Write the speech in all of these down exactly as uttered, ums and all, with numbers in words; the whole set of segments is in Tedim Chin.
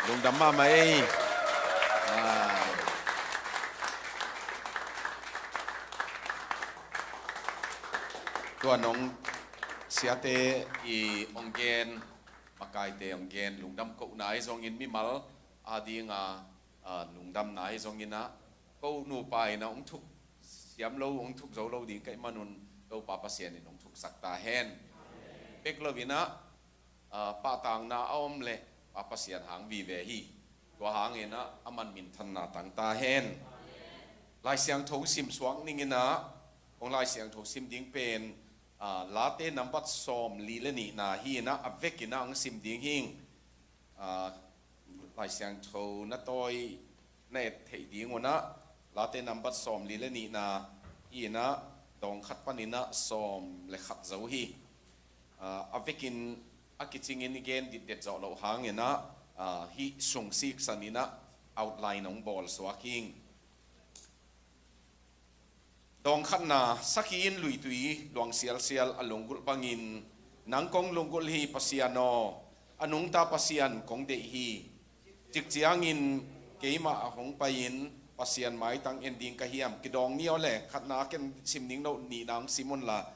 Lungdam mahmah ei. Ah. Tua nong siate i hong gen, makaite hong gen lungdam kohna ahi zongin mimal adinga, ah, lungdamna ahi zongin ah, ko nupa in ah hong thuk siam lo, hong thuk zo lo ding ka hih manun Topa Pasian in hong thuksak ta hen. Bek lo in ah, ah, pahtakna a om leh Pa Pasian hang vive hi. Tua hangin ah aman minthanna tang ta hen. Lai Siangtho sim suak ning in ah, kong Lai Siangtho sim ding pen, ah, Late nambat sawmli le nihna hi in ah, a vekin ah hong sim ding hing. Ah, Lai Siangtho na tawi na et theih ding un ah, Late nambat sawmli le nihna hi in ah, dawng khat panin ah sawm le khat zo hi. Ah, a vekin a kicingin i gen ditdet zawh loh hangin ah, ah, hih sung siksan in ah outline hong bawl suak hing. Dawng khatna, sakhi in luitui luang sialsial a lunggulh bangin, nang kong lunggulh hi Pasian aw, a nungta Pasian kong deih hi. Cik ciangin keimah a hong pai-in Pasian maitang en ding ka hiam? Kidawng ni aw le, khatna ken sim ning no, nihna hong sim unla.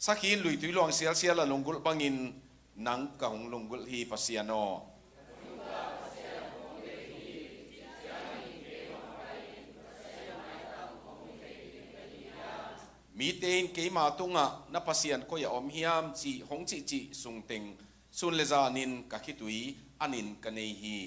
Sakhi in luitui luang sialsial a lunggulh bangin nang ka hong lunggulh hi Pasian aw. Mite in keima tungah na Pasian koi a om hiam cih hong cihcih sungteng sun le zanin ka khitui anin ka nei hi.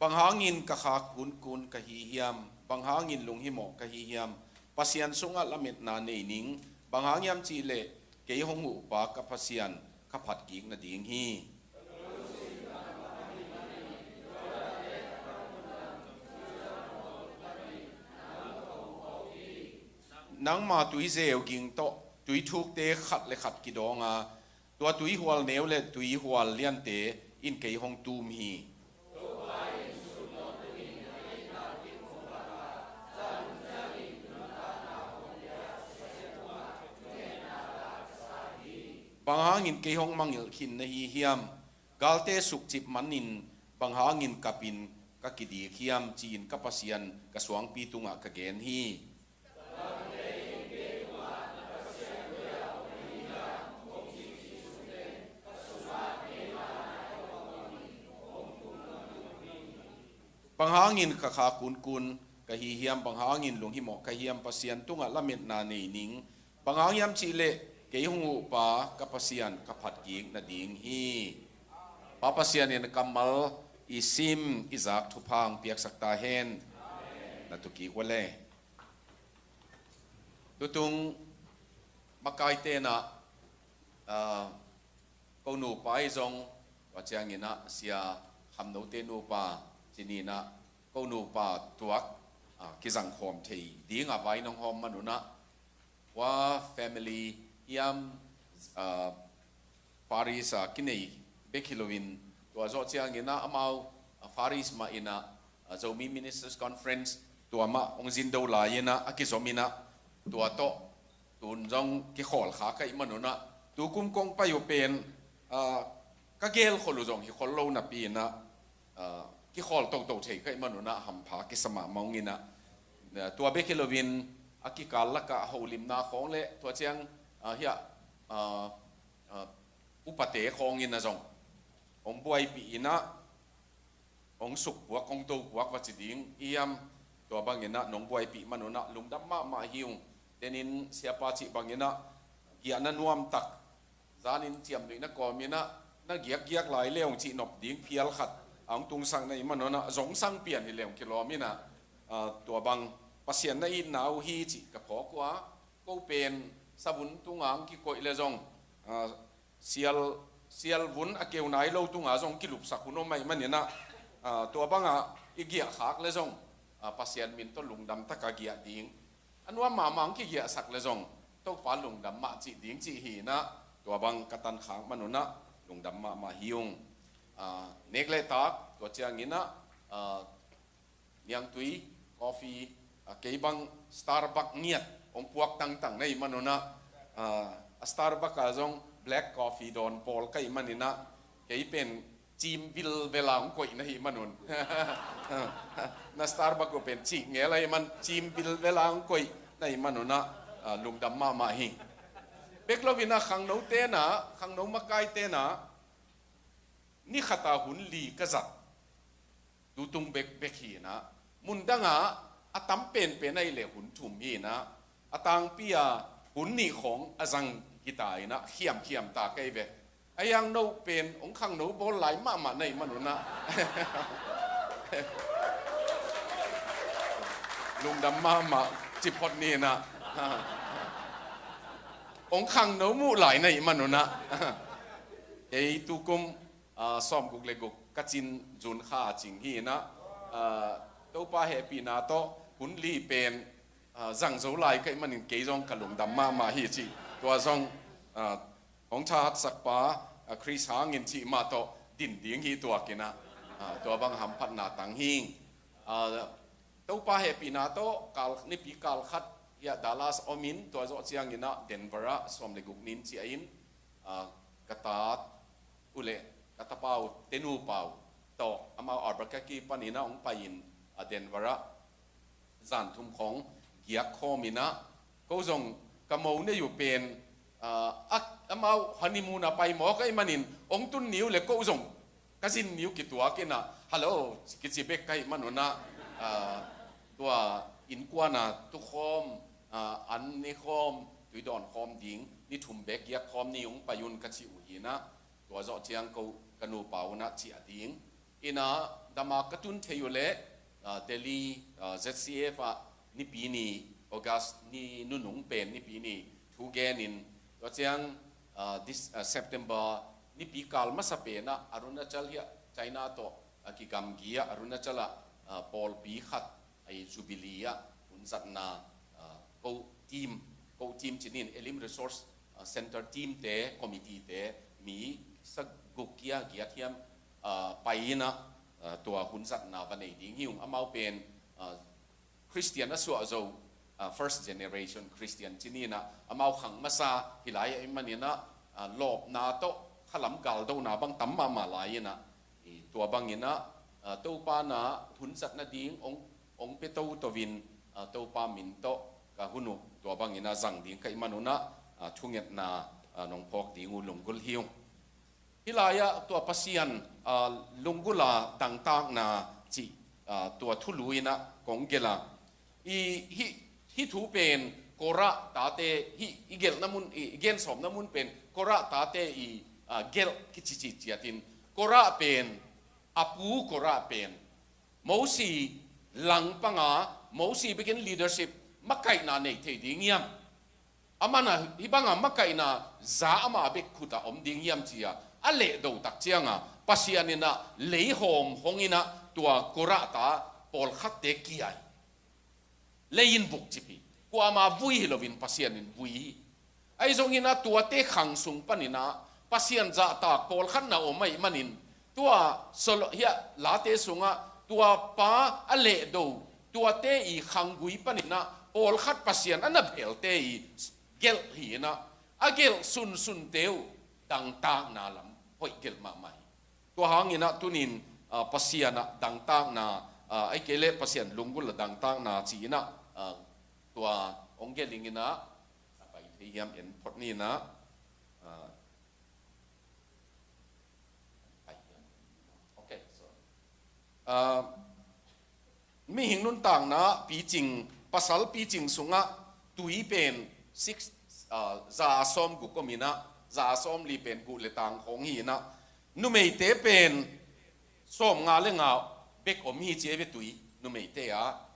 Bang hangin ka khak kunkun ka hi hiam? Bang hangin lunghimawh ka hi hiam? Pasian sungah lametna nei ning. Bang hang hiam cihleh kei hong huhpa ka Pasian ka phat kik nading hi. Nangma tui zeu ging tawh tui thukte khat le khat kidawng a, tua tui hual neu le tui hual liante in kei hong tum hi. Bang hangin kei hong mangngilh khin na hi hiam? Galte sukcip manin bang hangin kapin ka kidik hiam, ci-in ka Pasian ka suangpi tungah ka gen hi. Bang hangin ka khak kunkun ka hi hiam? Bang hangin lunghimawh ka hiam? Pasian tungah lametna nei ning. Bang hang hiam cihleh kei hong huhpa ka Pasian ka phat kik nading hi. Pa Pasian in kammal i sim i zak thupha hong piaksak ta hen. Na tu kik uh le. Tutung makaite in ah, ah, ko nupa ahi zong, tua ciangin ah Sia Kham Note nupa, cinin ah ko nupa tuak, ah, kizang khawm thei ding a vai nong hawm man un ah, tua family hiam, ah, Far East a kinei bek hi loin, tua zawh ciangin ah amau, ah, Far East mah in ah, ah, Zomi Ministers Conference tua mah hong zin do lai in ah, a kizom in ah, tua tawh tun zong kikhawl kha ka hih man un ah, tu kum kong pai uh pen, ah, ka gel khol uh zong hi khol lo napi in ah, ah, kikhawl toto thei ka hih man un ah hampha kisa mahmah ung in ah, ah, tua bek hi loin a kikal lakah holimna khawng le tua ciang, ah, hiah, ah, ah, upate khawng in ah zong hong buaipih in ah, hong sukpuak, hong topuak va ci ding hiam, tua bangin ah nong buaipih man un ah lungdam mahmah hi ung. Tenin siapa cih bangin ah giahna nuamtak, zanin ciamnuihna kawmin ah na giakgiak lai le hong cihnop ding phial khat a hong tungsak na hih man un ah zongsang pian hi le hong kilawm in ah, ah, tua bang Pasian na itna uh hi cih ka phawk uh a, ko pen savun tunga hong kikoih le zong, ah, sial, sial vun a keu nai lo tunga zong kilupsak hun om ahih manin ah, ah, tua bangah i giahkhak le zong, ah, Pasian min tawh lungdam taka giah ding, a nuam mahmah hong kigiahsak le zong Topa lungdam mah cih ding cih hi in ah, tua bang ka tankhak man un ah lungdam mahmah hi ung. Ah, nek le tak, tua ciangin ah, ah, niangtui, coffee, a, kei bang Starbucks ngiat hong puak tangtang na hih manun ah, a, a Starbucks ah zong black coffee dawn pawl ka hih manin ah, kei pen cim vilvel a hong koih na hih manun. Na Starbucks uh pen cik ngel ahih man cim vilvel a hong koih na hih manun ah, a, lungdam mahmah hi. Bek lo in ah khangno ten ah, khangno makai ten ah, ni khat a hun li ka zat. Tutung bekbek hi in ah, mundang ah a tam penpen ahih leh hun thum hi in ah, a tangpi a hun nih khawng a zang hi ta in ah, khiamkhiam ta ka hi ve. A hiang no pen hong khangno bawl lai mahmah na hih manun ah, lungdam mahmah ci phot ni in ah, hong khangno muh lai na hih manun ah, kei tukum, a, sawmguk le guk ka cin June kha a cing hi in ah, a, Topa hehpihna tawh hun li pen, a, zang zo lai ka hih manin kei zong ka lungdam mahmah hi cih. Tua zong, a, hong thahatsak pa, a, Khrist hangin cih mah tawh din ding hi tuak in ah, a, tua bang hamphatna tang hi. A, Topa hehpihna tawh kal, nipi kal khat hiah Dallas om in, tua zawh ciangin ah Denver ah sawm le guk ni in ciah in, a, ka ta uh leh ka tapa uh, tenu pa uh tawh amau Albuquerque panin ah hong pai in, a, Denver ah zan thum khawng giak khawm in ah, ko zong ka mo nei uh pen, a, a, amau honeymoon a pai mawk ahih manin hong tun ni uh leh ko zong ka zin ni uh kituak in ah, "Hello," kici bek ka hih manun ah, a, tua innkuan a tukhawm, a, an ne khawm, tui dawn khawm ding ni thum bek giak khawm ni, hong pai un ka cih uh hi in ah, tua zawh ciang ko ka nupa un ah ciah ding in ah, Dhamaka tun thei uh leh, a, Delhi, a, Z C F ah nipi ni, August ni nunung pen nipi ni thu gen in, tua ciang, a, this, a, September nipi kal masa pen ah Arunachal hiah China tawh, a, kigamgi ah Arunachal ah, a, pawlpi khat, a, Jubilee ah hun zatna, a, ko team, ko team ci ni in, Elim Resource, a, Center team te, committee te, mi saguk kia giat hiam, a, pai in ah, a, tua hun zatna va nei ding hi ung. Amau pen, a, Christian a suah zo, a, first generation Christian ci ni in ah, amau khang masa hi lai ahih manin ah, a, lawpna tawh khalam galdona bang tam mahmah lai in ah, i, tua bangin ah, a, Topa na hun zat nading hong, hong pia toto in, a, Topa min tawh ka hun uh tua bangin ah zang ding ka hih manun ah, a, thungetna, a, nong phawk ding uh lunggulh hi ung. Hih lai ah tua Pasian, a, lunggulh a dangtakna cih, a, tua thulu in ah kong gelh a, i, hih, hih thu pen Korah tate, hih i gelhna mun, i, i gensawmna mun pen Korah tate i, a, gelh kici cihciat in, Korah pen, a pu Korah pen Mosi langpang a, Mosi bekin leadership makaihna nei thei ding hiam? Aman a hih banga makaihna za ama bek khut ah om ding hiam ci-a a lehdo tak cianga Pasian in ah leihawm hong in ah tua Korah ta pawlkhatte kia hi. Lei in vuk cip hi. Kuama vui hi loin Pasian in vui hi. Ahi zongin ah tuate khang sung panin ah Pasian zahtak pawlkhat na om ahih manin, tua Solo-, hiah Late sungah tua pa a lehdo, tuate i khanggui panin ah pawlkhat Pasian a na belte i gelh hi in ah, a gelh sunsunte uh dangtakna lam hoih gelh mahmah hi. Tua hangin ah tunin, ah, Pasian ah dangtakna, ah, ahih kei leh Pasian lunggulh a dangtakna ci-in ah, ah, tua hong gelh ing in ah, a pai thei hiam en phot ni in ah, ah, pai hiam. Okay, so, ah, mihing nuntakna picing, pasal picing sungah tui pen six, ah, za sawm guk om in ah, za sawm li pen guh le tang khawng hi in ah, numeite pen sawm nga le nga bek om hi ci hi ve tui, numeite ah.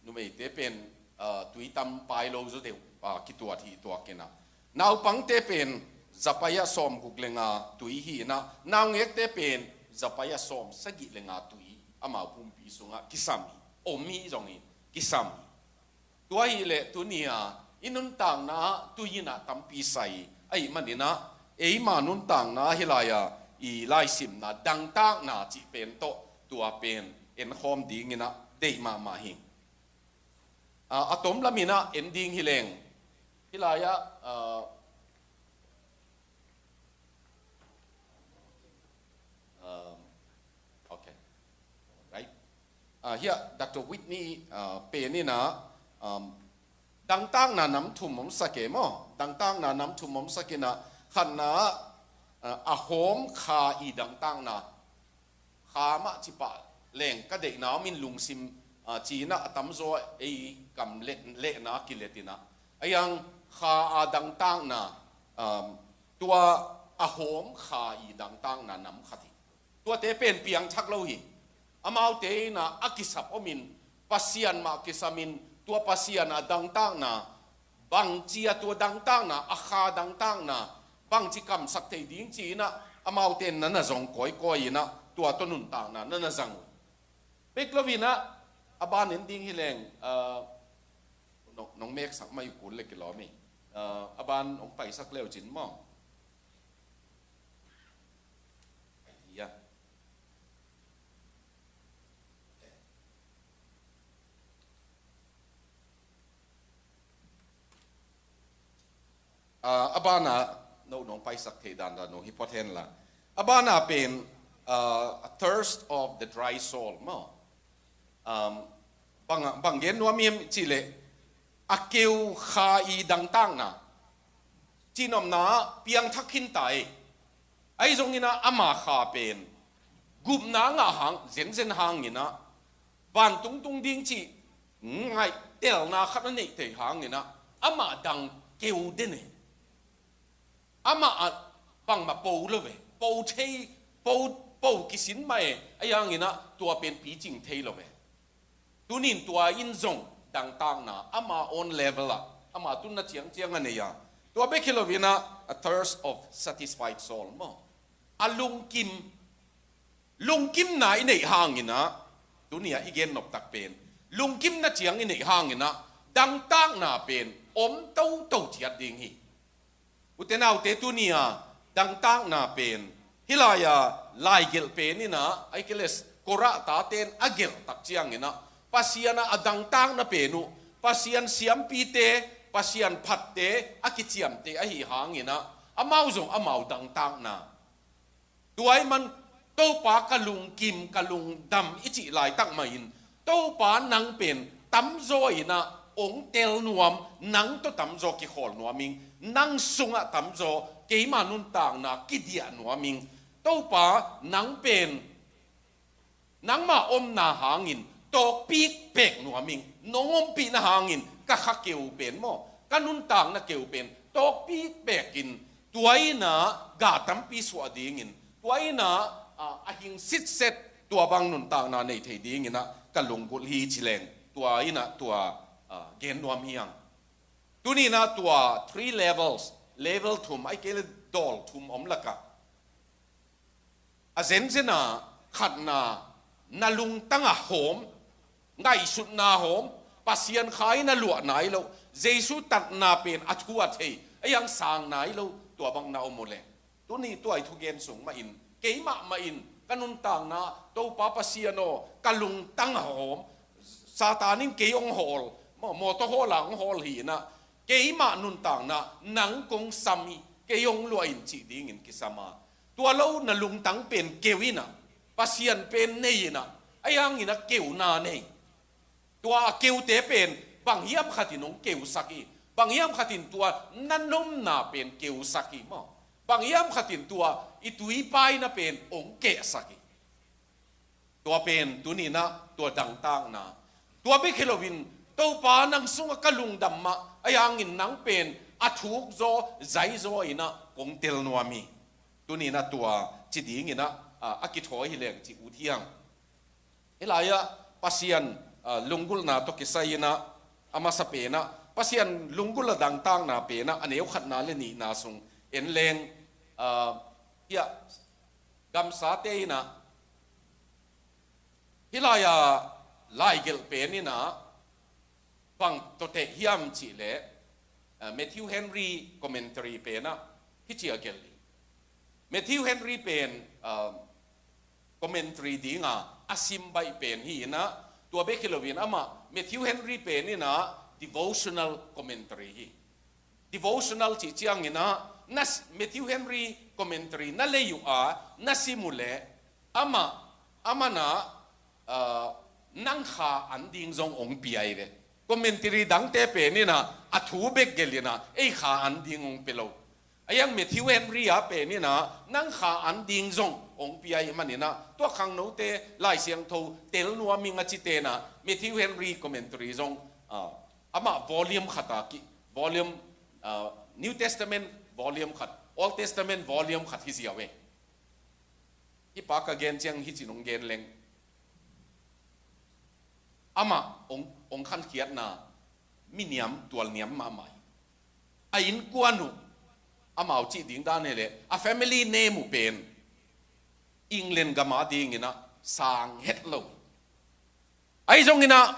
Numeite pen, ah, tui tam pai lo zaw deuh, ah, kituat hi tuak in ah. Naupangte pen zapai ah sawm guk le nga tui hi in ah, naungekte pen zapai ah sawm sagih le nga tui amau pumpi sungah kisam hi, om hi zongin kisam hi. Tua hi leh tuni-a i nuntakna ah tui in ah tampi sai ahih manin ah, eima nuntakna hih lai-a i laisimna dangtakna cih pen tawh tua pen enkhawm dingin ah deih mahmah hi. Ah, a tom lamin ah en ding hi leng, hih lai-ah, ah, um, okay, right. Ah, hiah Doctor Whitney, ah, pen in ah, um, dangtakna nam thum om sak e maw. Dangtakna nam thum om sak in ah, khatna ah, a hawm kha i dangtakna. Kha mah ci pah leng ka deihna om in lungsim, ah, ci in ah a tamzaw ei kam leh, lehna kilet in ah. A yang kha a dangtakna, um, tua a hawm kha i dangtakna nam khat hi. Tuate pen piangthak lo hi. Amaute in ah a kisap om in, Pasian mah kisam in, tua Pasian a dangtakna, bangci a tua dangtakna, a kha dangtakna, bangci kamsak thei ding ci in ah, amaute in na na zong kawikawi in ah, tua tawh nuntakna na na zang uh. Bek lo in ah, a ban en ding hi leng, ah, nong, nong meksak mai uh kul le kilawm hi. Ah, a ban hong paisak le uh cin maw. Ai, ya. Ah, a bana, no, nong paisak thei dandan no hi phot hen la. A bana pen, ah, a thirst of the dry soul maw. Um, bang, bang gen nuam hiam cih leh, a keu kha i dangtakna. Cihnopna ah piangthak khin ta e. Ahi zongin ah ama kha pen gupna ngah hang, zenzen hangin ah, vantung tung ding cih ngaihtelna khat a neih thei hangin ah, amah dang keu den e. Amah ah bangmah po lo ve, po thei, po, po kisin mah e, ahi hangin ah tua pen picing thei lo ve. Tunin tua in zong dangtakna, ama own level ah, ama tunna ciangciang a nei a. Tua bek hi lo in ah, a thirst of satisfied soul maw. A lungkim, lungkimna i neih hangin ah, tuni ah i gen noptak pen, lungkimna ciang i neih hangin ah, dangtakna pen om toto ciat ding hi. Ute naute, tuni a dangtakna pen, hih lai-a laigelh pen in ah, Achilles, Korah tate in a gelh tak ciangin ah, Pasian ah a dangtakna pen uh, Pasian siampite, Pasian phatte a kiciamteh ahi hangin ah, amau zong amau dangtakna. Tua ahih man, Topa ka lungkim, ka lungdam i cih laitak mah in, Topa nang pen tamzaw in ah hong tel nuam, nang tawh tamzaw kikhawl nuam ing, nang sungah tamzaw keima nuntakna kidiah nuam ing. Topa nang pen nangmah omna hangin tawkpik pek nuam ing, nong ompihna hangin ka kha keu pen maw, ka nuntakna keu pen tawkpik pek in, tua in ah ga tampi suah dingin, tua in ah, a, a hing sitset, tua bang nuntakna nei thei dingin ah ka lunggulh hi ci leng, tua in ah tua, a, gen nuam hi hang. Tuni in ah tua three levels, level thum, ahih kei leh dawl thum om lakah, a zenzen a khatna, na lungtang a hawm, ngaihsutna hawm, Pasian kha in a luah nai lo, Jesu tatna pen a thu a thei, a hiang sang nai lo, tua bang na om uh leh. Tuni tua i thugen sung mah in, keimah mah in, ka nuntakna, Topa Pasian aw, ka lungtang a hawm, Satan in kei hong hawl, maw, mawtaw hawl a hong hawl hi in ah, keimah nuntakna, nang kong sam hi, kei hong luah in cih dingin kisam a. Tua lo na lungtang pen keu in ah, Pasian pen nei in ah, ahi hangin ah keuna nei. Tua a keute pen bang hiam khatin hong keusak hi, bang hiam khatin tua na nopna pen keusak hi maw. Bang hiam khatin tua i tuipaina pen hong kehsak hi. Tua pen tuni in ah tua dangtakna. Tua bek hi loin, Topa nang sungah ka lungdam mah, ahi hangin nang pen a thukzaw, zaizaw in ah kong tel nuam hi. Tuni in ah tua ci dingin ah, a, a kithawi hi leng ci ut hi hang. Hih lai-ah Pasian, a, lunggulhna tawh kisai in ah, a masa pen ah, Pasian lunggulh a dangtakna pen ah, a neu khatna le nihna sung en leng, a, hiah gamsate in ah, hih lai-a laigelh pen in ah bang tawh teh hiam cih leh, a, Matthew Henry commentary pen ah hih ci a gelh hi. Matthew Henry pen, a, commentary ding a, a sim baih pen hi inah, tua bek hi loin amah Matthew Henry pen inah devotional commentary hi. Devotional cih ciang inah, na, Matthew Henry commentary na lei uh a, na sim uh leh, amah, amah na, ah, nang kha an ding zong ong pia hi ve. Commentary dangte pen inah, a thu bek gelh inah, ei kha an ding ong pia lo. A iang Matthew Henry a pen inah, nang kha an ding zong ong pia hi man inah, tua khangnote Lai Siangtho tel nuam ing a cite inah, Matthew Henry commentary zong, ah, amah volume khat a ki, volume, ah, New Testament volume khat, Old Testament volume khat hi ziau e. Hih pa ka gen ciang hih cin ong gen leng. Amah ong, ong khankhiatna, mi niam, tual niam mahmah hi. A innkuan uh, amau cih ding dan hi leh, a family name uh pen England gam a ding inah sang het lo. Ahi zong inah,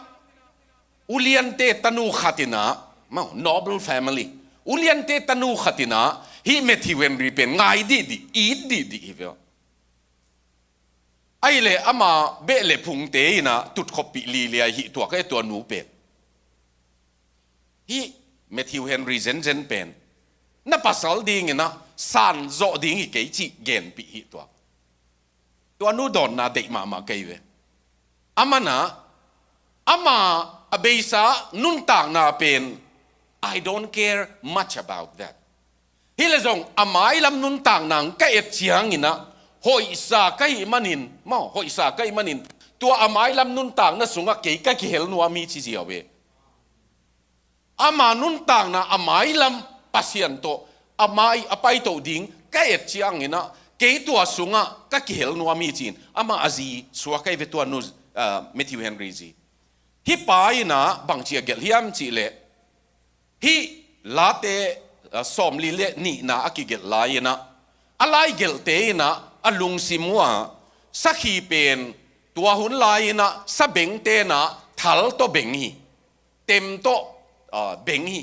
uliante tanu khat inah, mau, noble family. Uliante tanu khat inah, hih Matthew Henry pen ngai dihdih, it dihdih hi ve. Ahi leh ama beh le phungte inah tutkhop pih liliai hi tuak e tua nu pen. Hih Matthew Henry zenzen pen, na pasal ding inah san zawh ding hi kei cih genpih hi tuak. Tua nu dawnna deih mahmah kei ve. Amah na, ama a beisa nuntakna pen, I don't care much about that. Hi leh zong a mailam nuntakna ka et ciang inah, hoihsa ka hih manin, mau, hoihsa ka hih manin, tua a mailam nuntakna sungah kei ka kihel nuam hi ci ziau e. Ama nuntakna a mailam Pasian tawh a mai a paito ding ka et ciang inah, kei tua sungah ka kihel nuam hi ci-in, amah a zi suak ahi ve tua nu, ah, Matthew Henry zi. Hih pa inah bangci a gelh hiam cih leh, hih Late, ah, sawmli le nihna a kigelh lai inah, a laigelhte inah a lungsim uh ah, sakhi pen tua hun lai inah sabengte inah thal tawh beng hi. Tem tawh, ah, beng hi.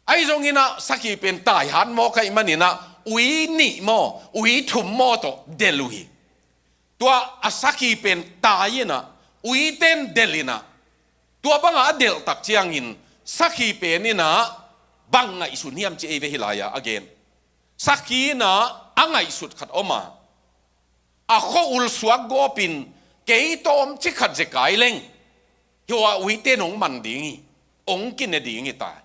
Ahi zong inah sakhi pen taihat maw ka hih man inah, ui nih maw, ui thum maw tawh delh uh hi. Tua a sakhi pen tai inah, uite in delh inah, tua bangah a delh tak ciangin sakhi pen inah bang ngaihsun hiam ci ei ve hih lai-ah a gen. Sakhi inah a ngaihsut khat om a, a khua-ul suak gawpin kei tawm ci khat zekai leng, hih uite in ong man ding hi, ong kine ding hi tai.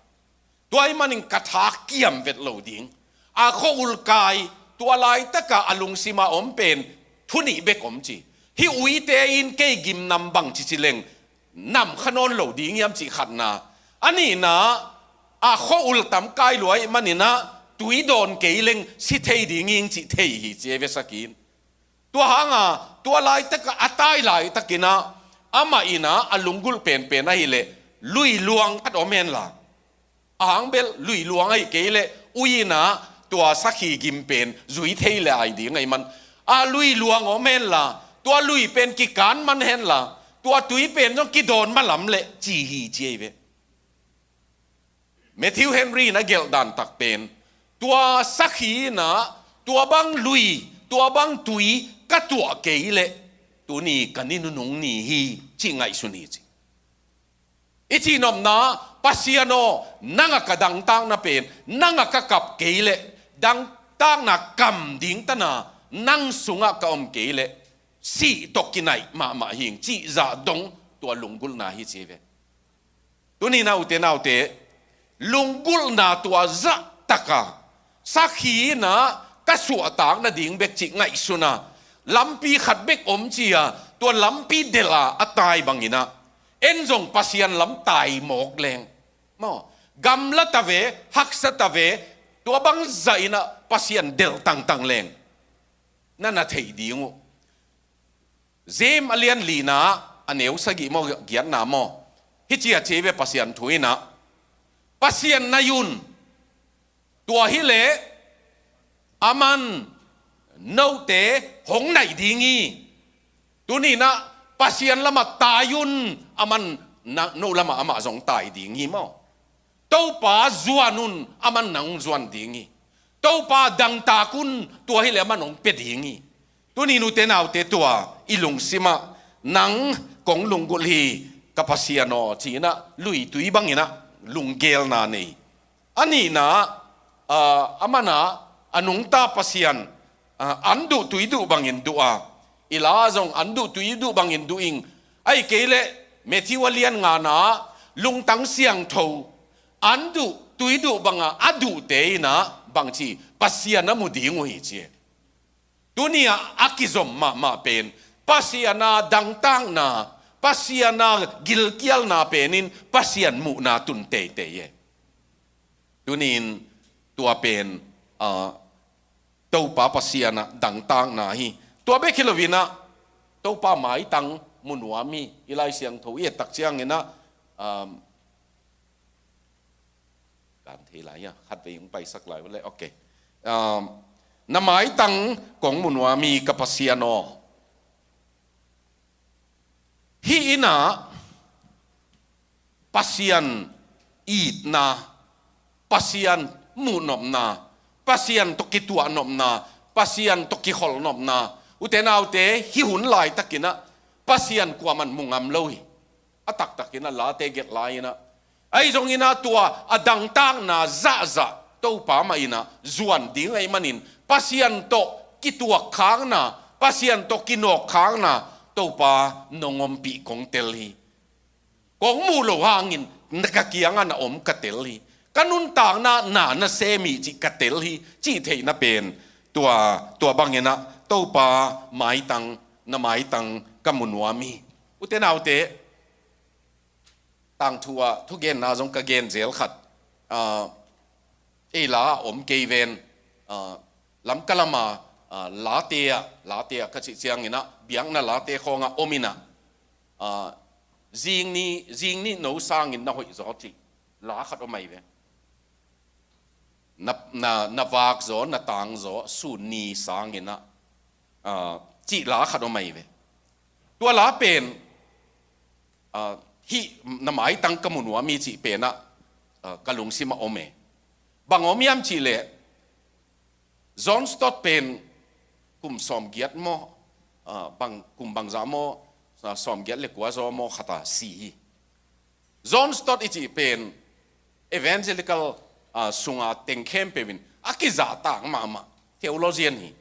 Tua ahih manin ka tha kiam vet lo ding. A khua-ul kai, tua laitaka a lungsima om pen thu nih bek om ci. Hih uite in kei gimnam bang cici leng nam kha nawn lo ding hiam cih khatna. A nihna, a khua-ul tam kai lua ahih man inah tui dawn kei leng si thei ding ing cih thei hi ci ei ve sakhi in. Tua hanga, tua laitaka a tai laitak inah, amah inah a lunggulh penpen ahih leh, lui luang khat om henla. A hang bel lui luang ahih kei leh, ui inah tua sakhi gim pen zui thei le ai ding ahih man. A lui luang om henla, tua lui pen kikan man henla, tua tui pen zong kidawn malam leh ci hi ci ei ve. Matthew Henry in a gelh dan tak pen, tua sakhi inah, tua bang lui, tua bang tui ka tuah kei leh, tuni ka ni nunung ni hi, ci ngaihsun hi ci. I cihnopna, Pasian aw, nang a ka dangtakna pen, nang a ka kap kei leh, dangtakna kam ding tana, nang sungah ka om kei leh, sih tawh kinaih mahmah hing, cih zah dong tua lunggulhna hi ci ve. Tuni naute, naute, lunggulhna tua zahtaka, sakhi inah ka suahtak nading bek cih ngaihsuna, lampi khat bek om ci-a, tua lampi delh a a tai bang inah, en zong Pasian lam tai mawk leng. Maw, gamla ta ve, haksa ta ve, tua bang zah inah Pasian delh tangtang leng. Na na theih ding uh. James a lian lina, a neu sagih maw, giatna maw. Hih ci a ci ve Pasian thu inah. Pasian naih un. Tua hi leh, aman note hong naih ding hi. Tuni inah Pasian lamah tai un, aman na, no lamah amah zong tai ding hi maw. Topa zuan un, aman nang zuan ding hi. Topa dangtak un, tua hi leh aman hong pia ding hi. Tuni nute naute tua, i lungsimah, Nang kong lunggulh hi, ka Pasian aw, ci-in ah luitui bangin ah lunggelna nei. A nihna, a, a mana a nungta Pasian, a, an duh tui duh bangin duh a, i la zong an duh tui duh bangin duh ing. Ahih kei leh Matthew a lian ngana lungtang siangtho an duh tui duh banga a duhte in ah bangci Pasian a mu ding uh hi ci. Tuni-ah a kizom mahmah pen Pasian a dangtakna, Pasian a gilkialna penin Pasian muhna tun teitei e. Tuni-in tua pen, ah, Topa Pasian a dangtakna hi. Tua bek hi loin ah Topa maitang mu nuam hi. I Lai Siangtho i et tak ciangin ah, um, kan thei lai a, khatvei hong paisak lai uh leh, ok. Um, na maitang kong mu nuam hi, ka Pasian aw. Hih in ah Pasian itna, Pasian muhnopna, Pasian tawh kituahnopna, Pasian tawh kiholhnopna, ute naute, hih hun laitakin ah Pasian kuaman mu ngam lo hi. A taktakin ah late gelh lai-in ah, ahi zongin ah tua a dangtakna zahzah Topa mah in ah zuan ding ahih manin Pasian tawh kituak khakna, Pasian tawh kinawk khakna Topa nong ompih kong tel hi. Kong muh loh hangin na ka kiangah na om ka tel hi. Ka nuntakna na na sem hi cih ka tel hi, cih theihna pen tua, tua bangin ah Topa maitang, na maitang ka mu nuam hi. Ute naute, tangthu ah thugenna zong ka gen zel khat, ah, ei la ah om kei ven, ah, Lamka lama, ah, late ah, late ah ka cih ciangin ah biakna late khawngah om in ah, ah, zing ni, zing ni no sangin na hoih zaw cih la khat om ahi ve. Na, na, na vak zaw, na tang zaw, sun ni sangin ah, ah, cih la khat om ahi ve. Tua la pen, ah, hih na maitang ka mu nuam hi cih pen ah, ah, ka lungsim ah om e. Bang om hiam cih leh, John Stott pen kum sawmgiat maw, ah, bang, kum bangzah maw, ah, sawmgiat le kua zaw maw khat a si hi. John Stott i cih pen evangelical, ah, sunga teng khempeuh in a kizahtak mahmah theologian hi.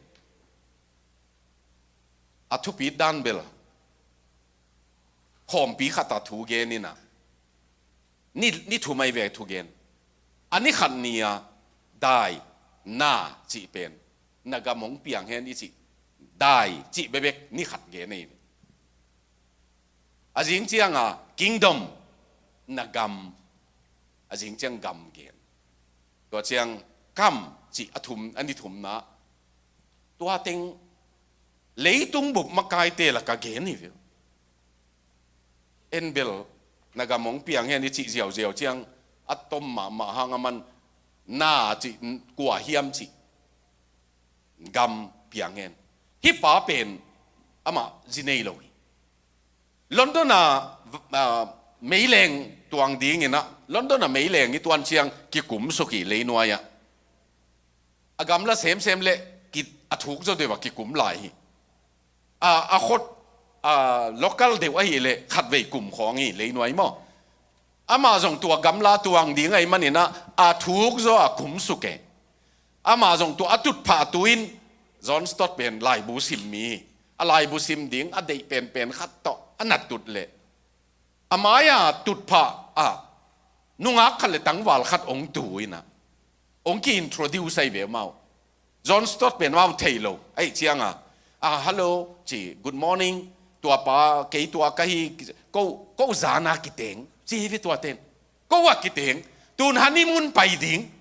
A thupit dan bel khawmpi khat a thu gen in ah, ni, ni thum ahi ve thu gen. A ni khat ni-a die, na cih pen, na gam hong piang hen i cih, die cih bekbek ni khat gen ahi ve. A zing cianga kingdom, na gam, a zing ciang gam gen. Tua ciang come cih a thum, a ni thumna, tua teng leitung bup makaite lakah gen hi ve. En bel na gam hong piang hen i cih ziauziau ciang a tom mahmah hang a man, na cih kua hiam cih gam piang hen. Hih pa pen amah zi nei lo hi. London a, ah, meileng tuang dingin ah, London a meileng i tuan ciang kikum suk hi leinuai ah. A gamla semsem le ki, a thuk zaw deuh a kikum lai hi. A, a khut, a, local deuh ahih leh khatvei kum khawng hi leinuai maw. Amah zong tua gamla tuang ding ahih manin ah, a thuk zaw a kum suk e. Amah zong tua a tutphah tu-in John Stott pen laibu sim mi hi. A laibu sim ding a deih penpen khat tawh a na tut leh, a mai-a tutphah ah nungak khat le tangval khat hong tu in ah, hong ki-introduce ahi ve amau. John Stott pen amau thei lo ahih cianga, ah, hello ci, good morning, tua pa kei tua ka hi, ko, ko zana kiteng ci hi ve tua ten. Ko a kiteng, tun honeymoon pai ding.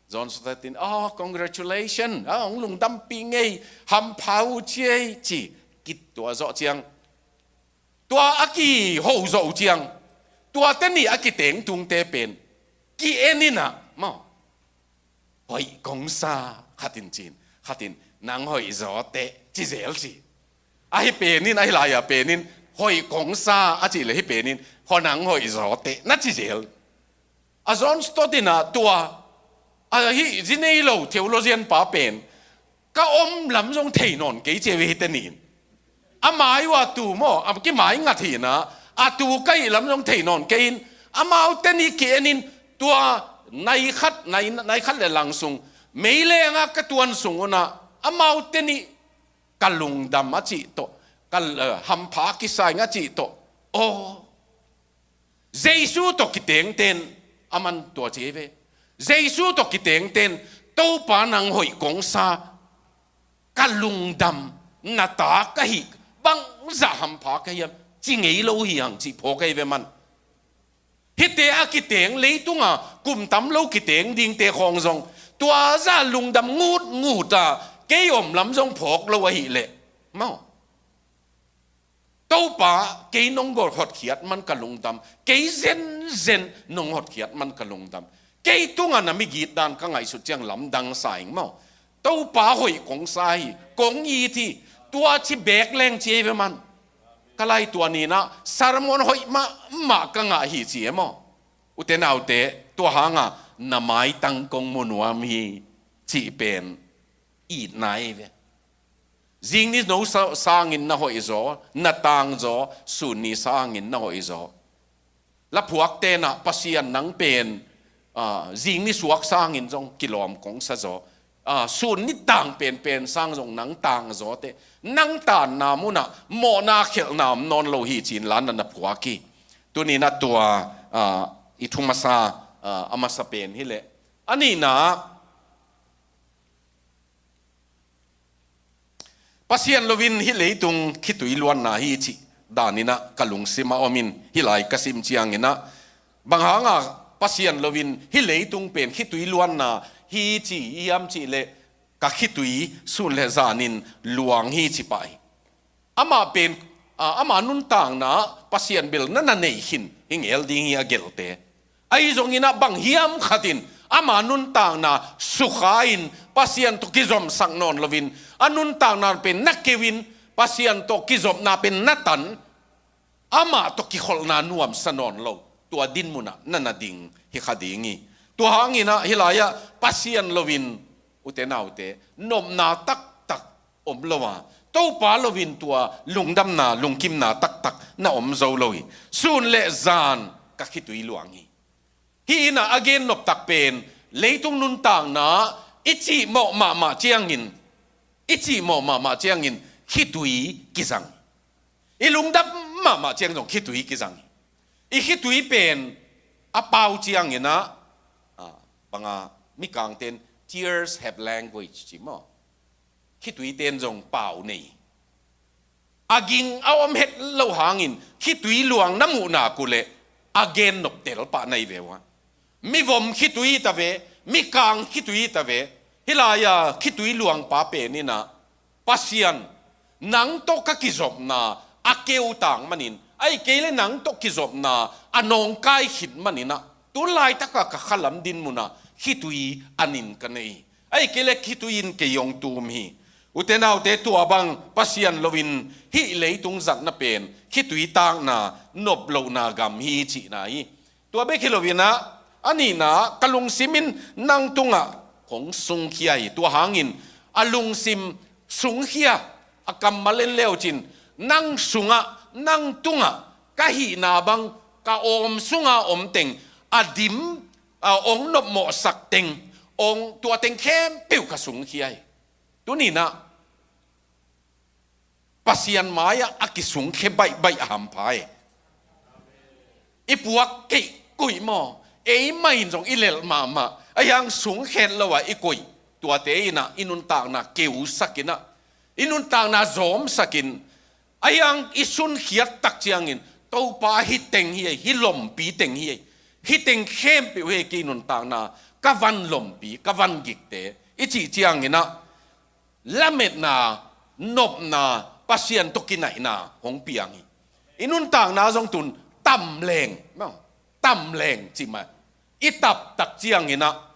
John Stott in, oh, congratulations, ah, hong lungdampih ngei, hampha uh ci ei ci, kituak zawh ciang, tua a kiho zawh uh ciang, tuate nih a kiteng tungte pen ki-en in ah maw, hoih kong sa, khat in ci-in, khat in nang hoih zaw teh ci zel ci. Ahi penin, ahi lai-a penin hoih kong sa a cih leh, hih penin hua nang hoih zaw teh na ci zel. A John Stott in ah tua, a hih zi nei lo theologian pa pen, ka om lam zong thei nawn kei ci ei ve hihte nih in. A mai uh a tu maw, a kimai ngat hi na, a tu ka hih lam zong thei nawn kei in, amaute nih ki-en in, tua nai khat, nai, nai khat le lang sung, meileng a ka tuan sung un ah, amaute nih ka lungdam a cih tawh, ka, eh, hampha kisa ing a cih tawh. Aw, Jesu tawh kitengten, aman tua ci hi ve. Jesu tawh kitengten, Topa nang hoih kong sa, ka lungdam, na ta ka hih, bangzah hampha ka hiam, ci ngei lo hi hang cih phawk ahi ve man. Hihte a kiteng leitunga kum tam lo kiteng dingte khawng zong, tua zah lungdam ngutngut a, kei om lam zong phawk lo ahih leh maw. Topa, kei nong gol hotkhiat man ka lungdam, kei zenzen nong hotkhiat man ka lungdam. Kei tunga na migit dan ka ngaihsut ciang lamdang sa ing maw. Topa hoih kong sa hi, kong it hi, tua ci beek leng ci hi ve man. Ka lai tua ni-in ah sermon hoih mahmah ka ngah hi ci hi maw. Ute naute, tua hanga na maitang kong mu nuam hi cih pen itna hi ve. Zingni no sa-, sangin na hoih zaw, na tang zaw, sun ni sangin na hoih zaw. La phuakte nah Pasian nang pen, ah, zingni suak sangin zong kilawm kong sa zaw. Ah, sun ni tang penpen sang zong nang tang zaw teh. Nang tanna munah mawhna khelhna om nawn lo hi ci-in la na na phuak hi. Tuni-in ah tua, ah, i thu masa, ah, a masa pen hi leh. A nihna, Pasian loin hih leitung khitui luanna hi cih danin ah ka lungsim a om in, hih lai ka sim ciangin ah, bang hanga Pasian loin hih leitung pen khitui luanna hi ci hiam cih leh, ka khitui sun le zanin luang hi ci pah hi. Amah pen, ah, ama nuntakna Pasian bel na na nei khin hi ngel ding hi a gelte. Ahi zongin ah bang hiam khatin ama nuntakna sukha-in Pasian tawh kizomsak nawn loin, a nuntakna pen na keu-in Pasian tawh kizopna pen na tan, amah tawh kikholhna nuamsa nawn lo, tua din munah na na ding hi kha ding hi. Tua hangin ah hih lai-ah Pasian loin, ute naute, nopna taktak om lo a, Topa loin tua lungdamna, lungkimna taktak na om zo lo hi. Sun le zan ka khitui luang hi. Hih in ah a gen noptak pen, leitung nuntakna i cihmawh mahmah ciangin, i cihmawh mahmah ciangin khitui kizang. I lungdam mahmah ciang zong khitui kizang. I khitui pen a pau ciangin ah, ah, banga mikangten, "Tears have language," ci maw. Khituiten zong pau nei. A ging a om het lo hangin khitui luang na muh nak uh leh a gen nop tel pah na hi ve ua. Mivom khitui ta ve, mikang khitui ta ve. Hih lai-a khitui luangpa pen in ah, Pasian, nang tawh ka kizopna a keu tak manin, ahih kei leh nang tawh kizopna a nawngkai khit manin ah, tu laitaka ka khalam din munah khitui an in ka nei. Ahih kei leh khitui in kei hong tum hi. Ute naute, tua bang Pasian loin hih leitung zatna pen khitui takna, nop lohna gam hi cihna hi. Tua bek hi loin ah, a nihna, ka lungsim in nang tungah kong sungkhia hi. Tua hangin a lungsim sungkhia, a kammal en le uh cin, nang sungah, nang tungah ka hihna bang, ka awm sunga om teng, a dim, a hong nopmawhsak teng, hong, tua teng khempeuh ka sungkhia hi. Tuni-in ah Pasian mai-ah a kisungkhia baihbaih a hampha hi. I puak keih koih maw, eimah in zong i lelh mahmah, ahi hang sungkhia lo-a i koih, tuate in ah i nuntakna keusak in ah, i nuntakna zawmsak in, ahi hang i sunkhiat tak ciangin, Topa, hih teng hi ei, hih lompi teng hi ei, hih teng khempeuh hi ei, kei nuntakna ka van lompi, ka van gikte, i cih ciangin ah, lametna, nopna, Pasian tawh kinaihna hong piang hi. I nuntakna zong tu-in tamleng, no? Tamleng ci mah. I tap tak ciangin ah,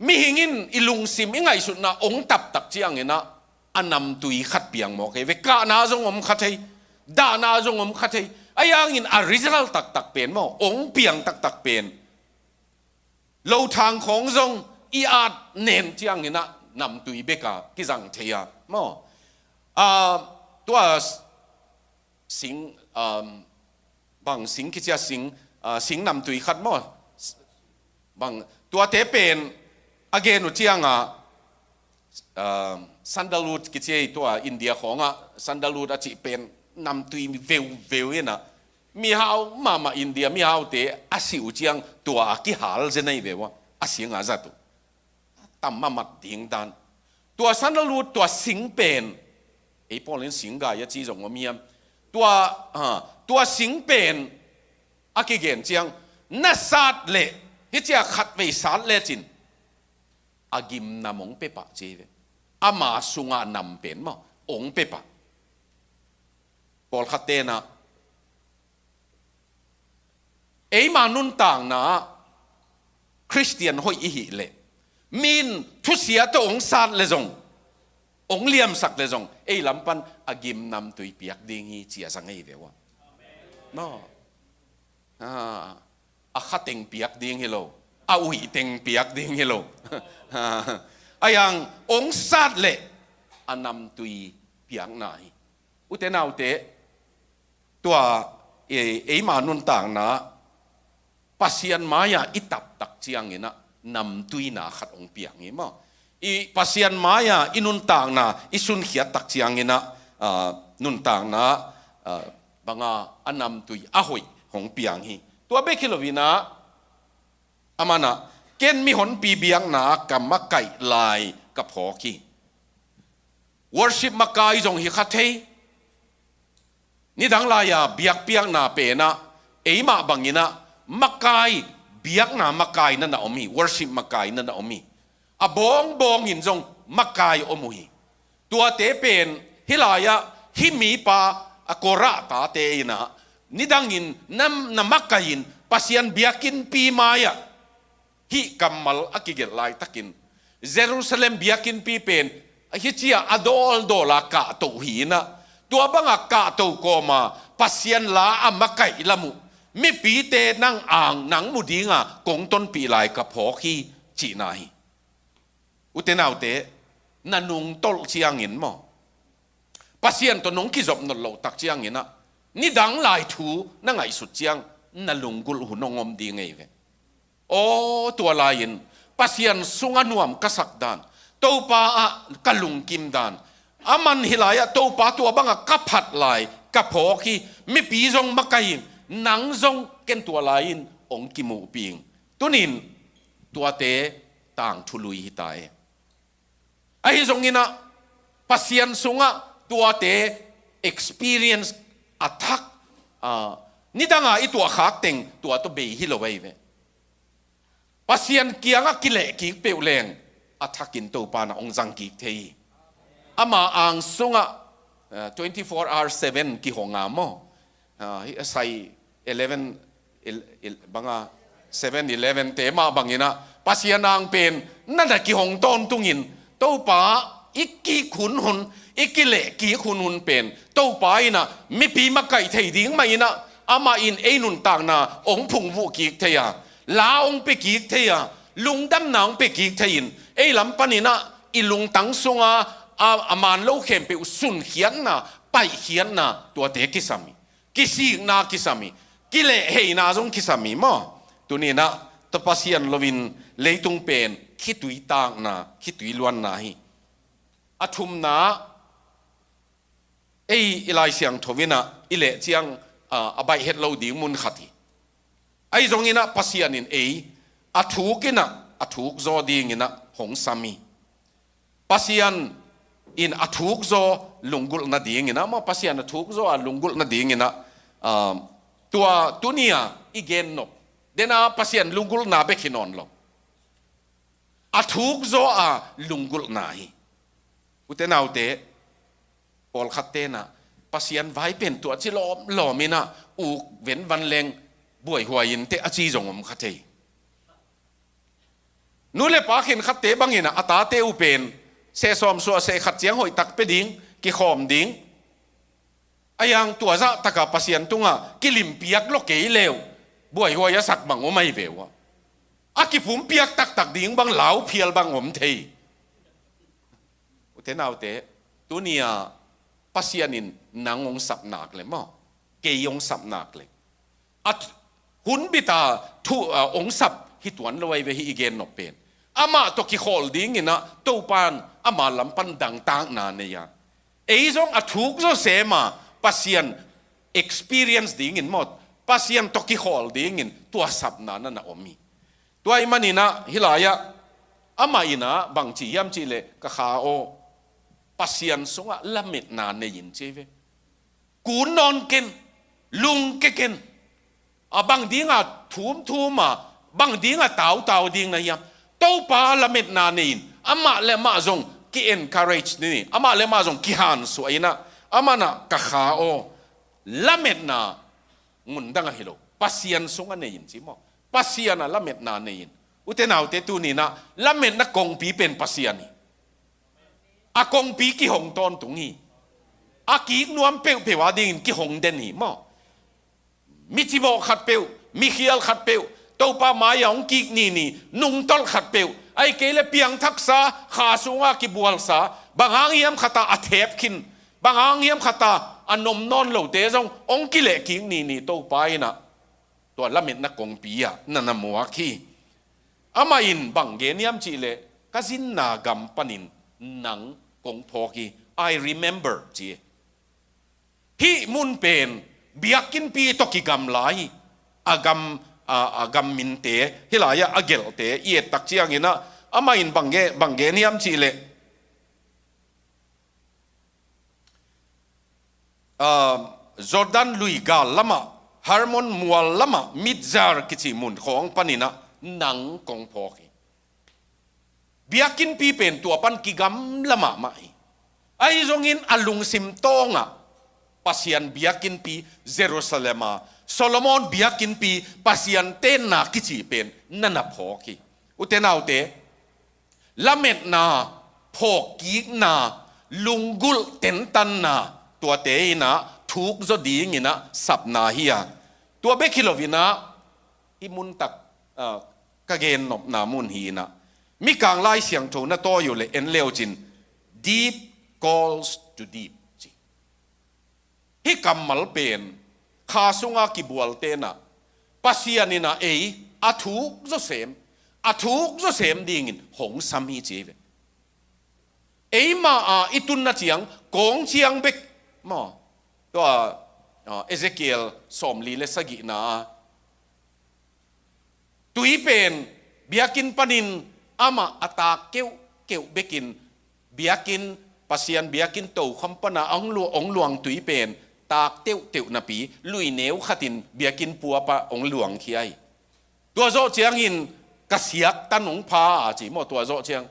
mihing in i lungsim, i ngaihsutna hong tap tak ciangin ah, a namtui khat piang mawk hi ve. Kahna zong om kha thei, dahna zong om kha thei. Ahi hangin a result taktak pen maw, hong piang taktak pen, lothang khawng zong i at nen ciangin ah namtui bek a kizang thei a, maw? Ah, Tua sing, um, bang sing kici a, sing, uh, sing namtui khat maw? Bang, tuate pen a gen uh ciangah, um, sandalwood kici ei, tua India khawngah sandalwood a cih pen namtui veuveu inah, mihau mahmah, India mihaute a sih uh ciang tua a kihal zen ahi ve uh a, a singah zat uh. Tam mahmah ding dan. Tua sandalwood, tua sing pen, ei pawlin singgai a ci zong om hiam? Tua, ha, tua sing pen a kigen ciang, na sat leh, hih ciah khatvei sat lecin, a gimnam hong pia pah ci ve. Ama sungah nam pen maw, hong pia pah. Pawlkhat tenah, eima nuntakna ah Khristian hoih i hih leh, mi in thusia tawh hong sat leh zong, hong liamsak leh zong, ei lam pan a gimnamtui piak ding hi ci a zang ahi ve uh a. Maw? Ah, a kha teng piak ding hi lo, a uih teng piak ding hi lo. Ahi hang hong sat leh a namtui piakna hi. Ute naute, tua, e, eima nuntakna Pasian mai-ah i taptak cianginah namtuina khat hong piang hi maw? I Pasian mai-ah i nuntakna i sunkhiattak cianginah, ah, nuntakna, ah, banga a namtui a hoih hong piang hi. Tua bek hi loinah, a manah, ken mihonpi biakna ah ka makaih lai ka phawk hi. Worship makai zong hi kha thei. Nidang lai-a biakpiakna penah eimah banginah makai, biakna makai na na om hi, worship makai na na om hi. A bawngbawngin zong makai om uh hi. Tuate pen hih lai-ah hih mipa a Korah tate inah nidangin na, na makai-in Pasian biakinnpi mai-ah hih kammal a kigelh laitakin Jerusalem biakinnpi pen hih ciah a dawldawl a kahto hi inah, tua bangah kahto kawma Pasian la a makaih lam uh mipite nang ang nang mu dinga kong tonpih lai ka phawk hi cihna hi. Ute naute, na nungtolh ciangin maw, Pasian tawh nong kizop nawn loh tak cianginah nidang lai thu na ngaihsut ciang na lunggulh hun hong om ding ahi ve. Aw, tua lai-in Pasian sungah nuam ka sak dan, Topa ah ka lungkim dan, a man hih lai-ah Topa tua bangah ka phat lai ka phawk hi, mipi zong makaih in, nang zong ken tua lai-in hong kimuhpih ing. Tunin tuate tangthu lui hi ta e. Ahi zonginah Pasian sungah tuate experience a thak, ah, nidanga i tuahkhak teng tua tawh bei hi lo ahi ve. Pasian kiangah kilehkik peuh leng a thakin Topa na hong zangkik thei hi. Ama ang sungah, ah, twenty-four hour seven kihong a maw? Ah, hih a sai eleven, el, el, banga seven eleven te mah banginah Pasian ang pen na na kihong tawntungin Topa i kik hunhun, i kilehkik hunhun pen Topa inah mipi makaih thei ding mah inah amah in ei nuntakna hong phungvuh kik thei a, la hong pia kik thei a, lungdamna hong pia kik thei in ei lam paninah i lungtang sunga a, a man lo khempeuh sunkhiatna, paihkhiatna tuate kisam hi. Kisikna kisam hi, kilehheina zong kisam hi maw? Tuninah tua Pasian loin leitung pen khitui takna, khitui luanna hi. A thumna, ei i Lai Siangtho inah i leh ciang, ah, a baih het lo ding mun khat hi. Ahi zonginah Pasian in ei a thuk inah, a thuk zaw dinginah hong sam hi. Pasian in a thuk zaw lunggulh nadinginah maw, Pasian a thuk zaw a lunggulh nadinginah, ah, tua tunia i gen nop dena Pasian lunggulhna bek hi nawn lo. A thuk zaw a lunggulhna hi. Ute naute, pawlkhat tenah Pasian vai pen tua ci lawmlawm inah uk venvan leng buaihuai inteh a ci zong om kha thei. Nu le pa khenkhatte bangin a tate uh pen sehsawm suah sehkhat ciang hoihtak pia ding, kikhawm ding. Ahi hang tua zahtakah Pasian tungah kilimpiak lua kei leu buaihuai a sak bang om ahi ve uh a. A kipumpiak taktak ding bang lauphial bang om thei. Ute naute, tunia Pasian in nang hong sap nak le maw, kei hong sap nak le, a th- hun bita thu a hong sap hi tuan lo ahi ve, hih i gen nop pen. Amah tawh kikhawl dingin ah Topa in ama lam pan dangtakna nei a, ei zong a thuk zawsem a Pasian experience dingin maw, Pasian tawh kikhawl dingin tua sapna na na om hi. Tua ahih manin ah hih lai-ah amah in ah bangci hiam cih leh, ka kha aw, Pasian sungah lametna nei in, ci ve. Kun nawn ken, lungke ken. A bang dinga thumthum a, bang dinga tautau ding na hiam? Topa lametna nei in, amah le amah zong ki-encourage ni, amah le amah zong kihansuah in ah, amah in ah, ka kha aw, lametna ngun dang ahi lo, Pasian sungah nei in, ci maw. Pasian ah lametna nei in. Ute naute, tuni-in ah lametna kongpi pen Pasian hi. A kongpi kihong tawntung hi. A kik nuam peuhpeuh a dingin kihong den hi maw. Mi cibawh khatpeuh, mi khial khatpeuh, Topa mai-ah hong kik nini, nungtolh khatpeuh, ahih kei leh piangthaksa, kha sungah kibualsa, bang hang hiam khat ah a thep khin, bang hang hiam khat ah a nom nawn lote zong hong kilehkik nini, Topa in ah tua lametna kongpi ah na na muak hi. Amah in bang gen hiam cih leh, ka zinna gam panin nang kong phawk hi, I remember, ci. Hih mun pen biakinnpi tawh kigamla hi. A gam, a, a gam minte, hih lai-ah a gelhte i et tak ciangin ah, amah in bang gen, bang gen hiam cih leh, ah, Jordan lui gal lamah, Hermon mual lamah, Mizar kici mun khawng panin ah nang kong phawk hi. Biakinnpi pen tua pan kigamla mahmah hi. Ahi zongin a lungsim tawngah Pasian biakinnpi Jerusalem a, Solomon biakinnpi Pasian tenna kici pen na na phawk hi. Ute naute, lametna, phawkkikna, lunggulh tentanna, tuate in ah thuk zaw dingin ah sapna hi a. Tua bek hi loin ah, hih mun tak, ah, ka gennopna mun hi-in ah, Mikang Lai Siangtho na tawi uh leh en le uh cin, deep calls to deep, ci. Hih kammal pen kha sunga kibualte in ah, Pasian in ah ei a thuk zawsem, a thuk zawsem dingin hong sam hi, ci ve. Eimah a i tunna ciang, kawng ciang bek maw. Tua, ah, Ezekiel sawmli le sagihna a, tui pen biakinn panin amah a taak keuhkeuh bekin, biakinn, Pasian biakinn tokhom pana hong lu-, hong luang tui pen taak teuhteuh napi, lui neu khatin biakinn puapa hong luangkhia hi. Tua zawh ciangin ka siaktan hong pha a, ci maw, tua zawh ciang.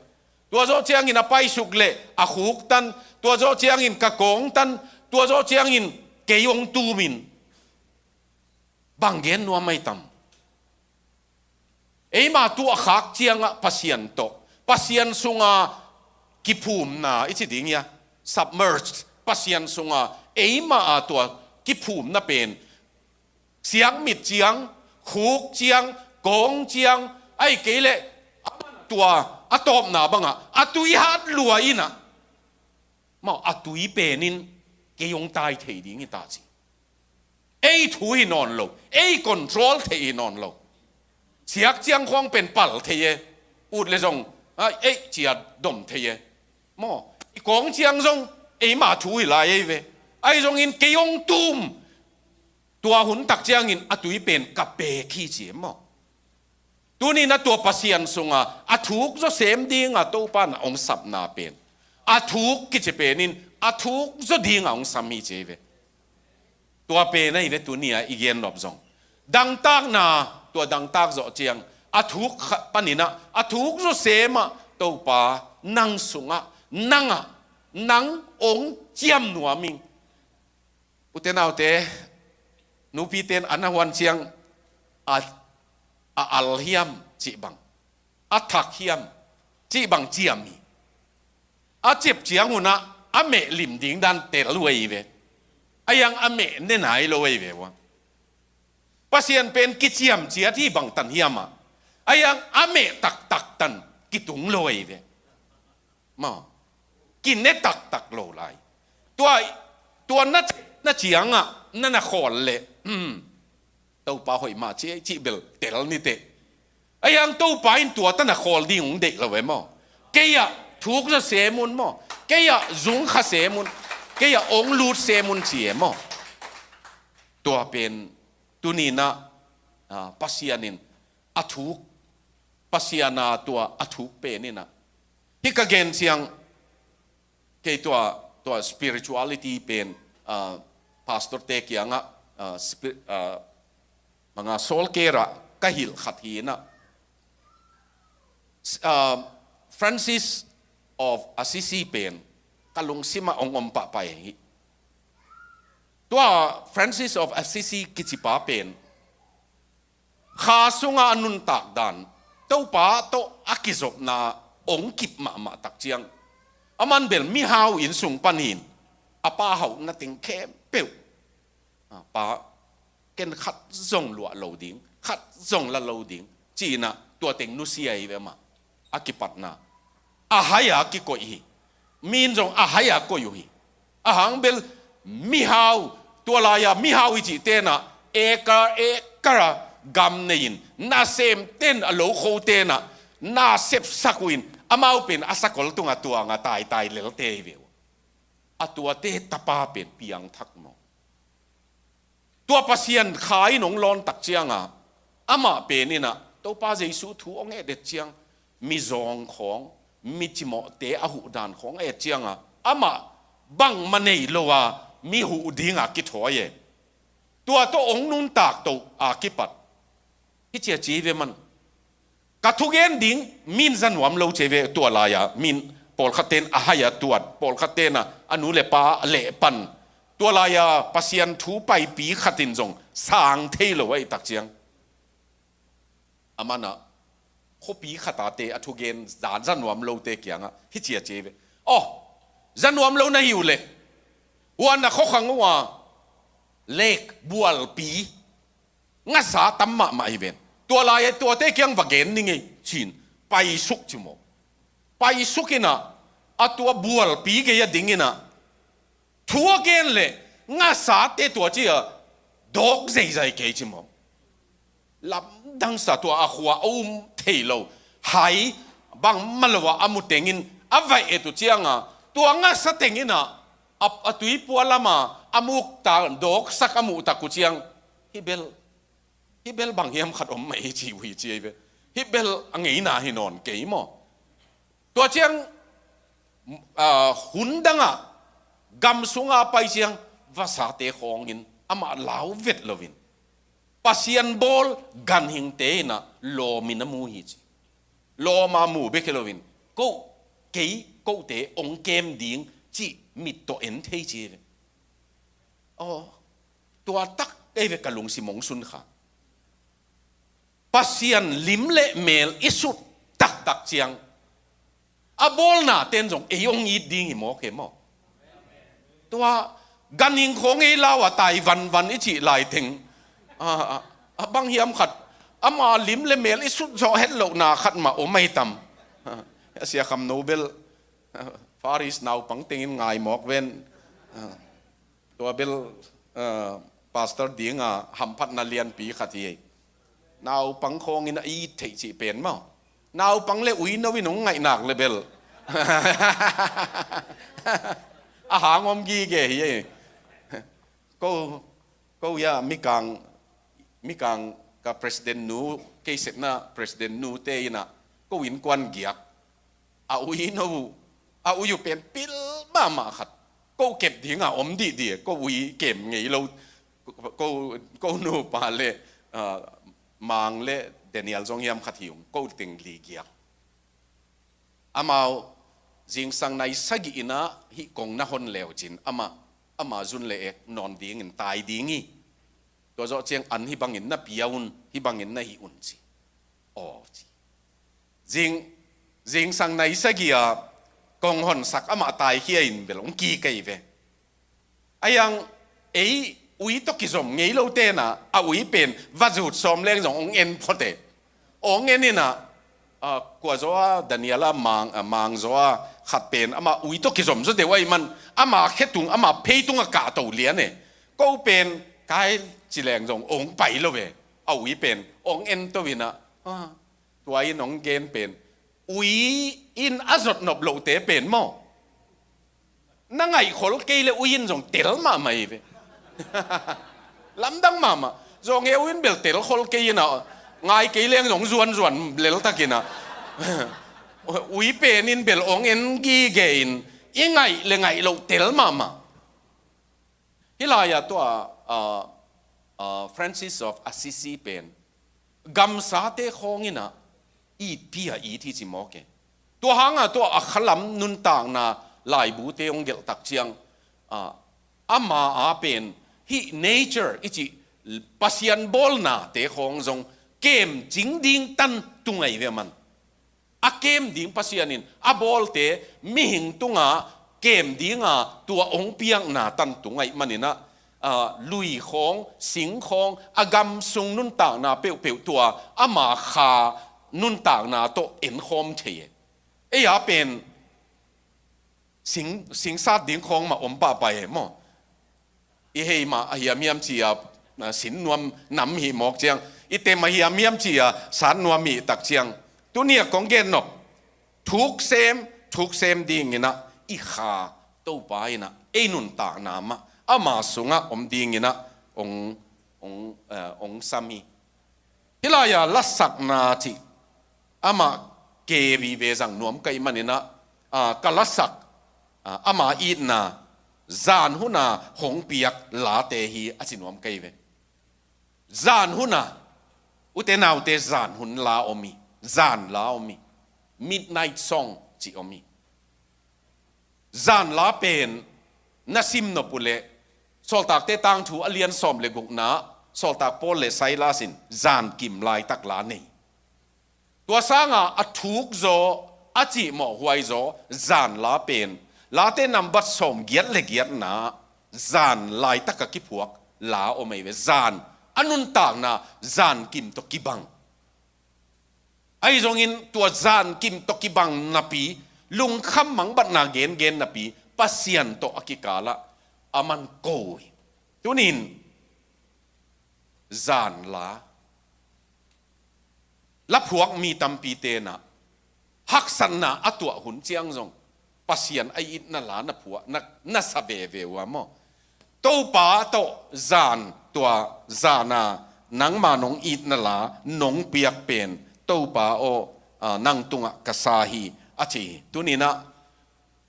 Tua zawh ciangin a paisuk leh a khuktan, tua zawh ciangin ka kawngtan, tua zawh ciangin kei hong tumin. Bang gen nuam ahi tam? Eima tuahkhak ciangah Pasian tawh, Pasian sunga kiphumna i ci ding hia, submerged, Pasian sunga eima a tua kiphumna pen, siakmit ciang, khuk ciang, kawng ciang, ahih kei leh a man tua a tawpna bangah a tui hat lua in ah, maw, a tui pen in kei hong tai thei ding hi ta, ci. Ei thu hi nawn lo, ei control thei hi nawn lo. Siak ciang khawng pen pal thei e, ut le zong, a, ei, ci-a dom thei e. Maw, i kawng ciang zong eima thu hi lai ei ve. Ahi zongin kei hong tum, tua hun tak ciangin a tui pen ka pek hi, ci e maw. Tuni-in ah tua Pasian sunga a thuk zaw sem dinga Topa in ah hong sapna pen, a thuk kici pen in a thuk zaw dinga hong sam hi, ci ei ve. Tua pen ahi ve tuni-a i gennop zong. Dangtakna, tua dangtak zawh ciang a thuk kha-, panin ah a thuk zaw sem ah Topa nang sungah, nangah, nang hong ciam nuam ing. Ute naute, nupite in a na huan ciang a, a al hiam cih bang, a thak hiam cih bang ciam hi. A cep ciang un ah a meh lim ding dan tel uh ei ve. A hiang a meh ne nai lo ei ve ua. Pasian pen kiciam ciat hi bang tan hiam ah, a hiang a meh taktak tan kitung lo ei ve. Maw, kine taktak lo lai. Tua Tua na, na ciangah na na khawl leh, hmm, Topa hoih mah ci ei cih bel tel ni teh. Ahi hang Topa in tua tana khawl ding hong deih lo e maw? Kei ah thuk zaw sem un maw? Kei ah zung kha sem un. Kei ah hong lut sem un ci e maw? Tua pen tuni-in ah, ah, Pasian in a thuk, Pasian a tua a thuk pen in ah. Hih ka gen ciang, kei tua, tua spirituality pen, ah, pastor te kiangah, ah, spi-, ah, banga sawlkerah ka hilh khat hi in ah. Ah, Francis of Assisi pen ka lungsimah hong om pahpah hi. Tua Francis of Assisi kicipa pen kha sunga a nuntak dan, Topa tawh a kizopna hong kip mahmah tak ciang, aman bel mihau inn sung panin a pa hauhna teng khempeuh, ah, Pa, ken khat zong luah lo ding, khat zong la lo ding, ci-in ah tua teng nusia hi ve mah. A kipatna, a hai-a kikoih hi. Mi in zong a hai-a koih uh hi. A hang bel mihau, tua lai-a mihau i cihte in ah, ekar ekar a gam nei-in, nasemte in, a lokhote in ah na sepsak uh in, amau pen a sakol tungah tuang a taitai lelte hi ve uh. A tuate tapa pen piangthak maw? Tua Pasian kha in hong lawn tak ciangah, amah pen in ah Topa Jesu thu hong et et ciang, mizawng khawng, mi cimawhte a huhdan khawng a et ciangah, amah bangmah nei lo a mi huh dinga kithawi e. Tua tawh hong nuntak toh a kipat. Hih ci a ci ve man. Ka thugen ding, min za nuam lo ci ve tua lai-a, min pawlkhatte in a hai-a tuat, pawlkhatte in a nu le pa a lehpan. Tua lai-a Pasian thu paipi khat in zong sang thei lo ahih tak ciang, aman ah khuapi khat ate a thugen za, za nuam lote kiangah hih ci a ci ve. Aw, za nuam lo na hi uh leh, huan a khuakhang uh a lake, bualpi, ngasa tam mahmah hi ven. Tua lai-ah tuate kiang va gen ning ei, ci-in paisuk ci maw. Paisuk in ah, a tua bualpi gei a ding in ah, thu a gen leh ngasate tua ci-a dawk zeizai kei ci maw. Lamdang sa, tua a khua a um thei lo, hai bangmah lo-a a mu teng in a va et uh ciangah, tua ngasa teng in ah, a, a tuipua lamah a muktak, dawksak a muhtak uh ciang, hih bel, hih bel bang hiam khat om mah hi ci uh hi ci ei ve. Hih bel a ngeina hi nawn kei maw. Tua ciang, ah, hun dangah gam sunga pai ciang vasate khawngin amah lau vet loin, Pasian bawl ganhingte in ah lawmin a mu hi ci. Lawma mu bek hi loin, ko, kei, kote hong kem ding cih mit tawh en thei ci hi ve. Aw, tua tak ei ve ka lungsim hong sun kha. Pasian lim le mel i sut taktak ciang, a bawlna ten zong ei hong it ding hi mawk hi maw. Tua ganhing khawng ei lau a tai vanvan i cih laiteng, a, a, a bang hiam khat, ama lim le mel i sut zawh het lohna khat mah om ahi tam. A Sia Kham No bel, Faris naupang tengin ngai mawk ven. Tua bel, eh, pastor dinga hamphatna lianpi khat hi. Naupang khawngin a it theih cih pen maw. Naupang le uino in hong ngaih nak le bel a hang om gige hi. Ko, ko ia mikang, mikang ka president nu, kei sepna president nute in ah ko innkuan giak. A uino uh, a ui uh pen pil mahmah khat. Ko kep dinga om dihdih, ko ui kem ngei lo, ko, ko nupa le, ah, Mang le Daniel zong hiam khat hi ung, ko teng li giak. Amau zingsang nai sagih in ah hih kong na hon leu cin, amah, amah zun le ek nawn dingin tai ding hi. Tua zawh ciang an hih bangin na pia un, hih bangin na hih un ci. Aw ci. Zing, zingsang nai sagih a kong honsak amah taikhia in bel hong kik ahi ve. Ahi hang ei ui tawh kizom ngei lote in ah, a ui pen va zut sawm leng zong hong en phot e. Hong en in ah, ah, kua zaw a, Daniel a, Mang, ah, Mang zaw a, Khat pen ama ui tawh kizom zaw deuh ahih man, ama khetung, ama pheitung a kahto lian e. Ko pen kai ci leng zong ong pai lo ve. A ui pen ong en to in ah, ah, tua in ong gen pen, ui in a zot nop lohte pen maw, na ngaihkhol kei le ui in zong tel mahmah hi ve. Lamdang mahmah. Zawng he ui in bel telkhol kei in ah, ngai kei leng zong zuanzuan leltak in ah, ui pen in bel ong en gige in, i ngaih le ngaih loh tel mahmah. Hih lai-ah tua, ah, ah, Francis of Assisi pen gamsate khawng in ah itpi a it hi ci mawk e. Tua hangah tua a khalam nuntakna laibute hong gelh tak ciang, ah, ama a pen hih nature i cih Pasian bawlnate khawng zong kemcing ding tan tung ahi ve man. A kem ding Pasian in a bawlte mihing tungah kem dinga tua hong piakna tan tung ahih man in ah, ah, lui khawng, sing khawng, a gam sung nuntakna peuhpeuh tua ama kha nuntakna tawh enkhawm thei e. Ei a pen sing, sing sat ding khawng mah om pahpah e maw. I hei mah a hiamhiam ci-a, ah, sin nuam nam hih mawk ciang, i tem a hiamhiam ci-a sat nuam hih tak ciang, tuni a kong gen nop, thuk sem, thuk sem ding in ah i kha Topa in ah ei nuntakna mah ama sungah om ding in ah ong, ong, eh, ong sam hi. Hih lai-a lasakna cih amah ke vive zang nuam ka hih man in ah, ah, ka lasak, ah, ama itna, zan huna hong piak late hi a ci nuam ka hi ve. Zan huna, ute naute, zan hun la om hi, zan la om hi, midnight song cih om hi. Zan la pen na sim nop uh leh, Sawltakte Tangthu a lian sawm le gukna, Sawltak Paul le Silas in zan kim laitak la nei. Tua sangah a thuk zaw, a cihmawh huai zaw zan la pen, Late nambat sawm giat le giatna, zan laitak a kiphuak la om ahi ve. Zan a nuntakna, zan kim tawh kibang. Ahi zongin tua zan kim tawh kibang napi, lungkham mangbatna gengen napi, Pasian tawh a kikalah a man ko hi. Tunin zan la, la phuak mi tampi tenah haksatna a tuah hun ciang zong Pasian a itna la na phuah, na, na sa veve uh a maw. Topa tawh zan, tua zana nangma nong itna la nong piak pen Topa aw, ah, nang tungah ka sa hi a ci hi. Tuninah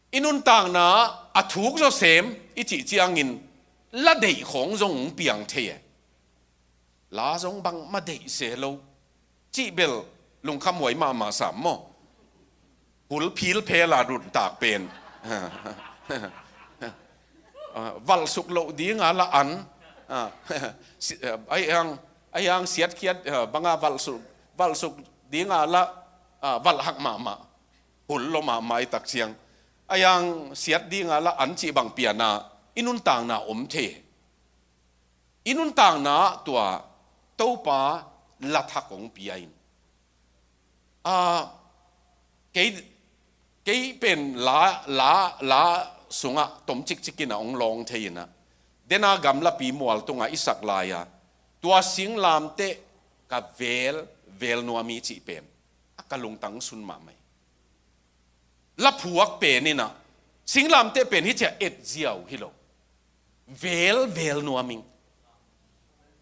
i nuntakna a thuk zawsem i cih ciangin la deih khawng zong hong piang thei e. La zong bangmah deih se lo cih bel lungkham huai mahmah sam maw. Hul phil phela runtak pen. Ah, valhsuk loh dinga la an. Ah, si-, ah, ai ang, ai ang siatkhiat, ah, banga valhsuk, valhsuk dinga la, ah, valhhak mahmah. Hul lo mahmah i tak ciang. Ai ang siat dinga la an cih bang piana i nuntakna om thei. I nuntakna tua Topa la thak hong pia in. Ah, kei, kei pen la, la, la sungah tom cikcik in a hong lawng thei in a, dena gamlapi mual tungah i sak lai-a, tua singlamteh ka vel, vel nuam hi cih pen a ka lungtang sun mahmah hi. La phuak pen in a, singlamteh pen hi ciah et ziau hi lo. Vel, vel nuam ing.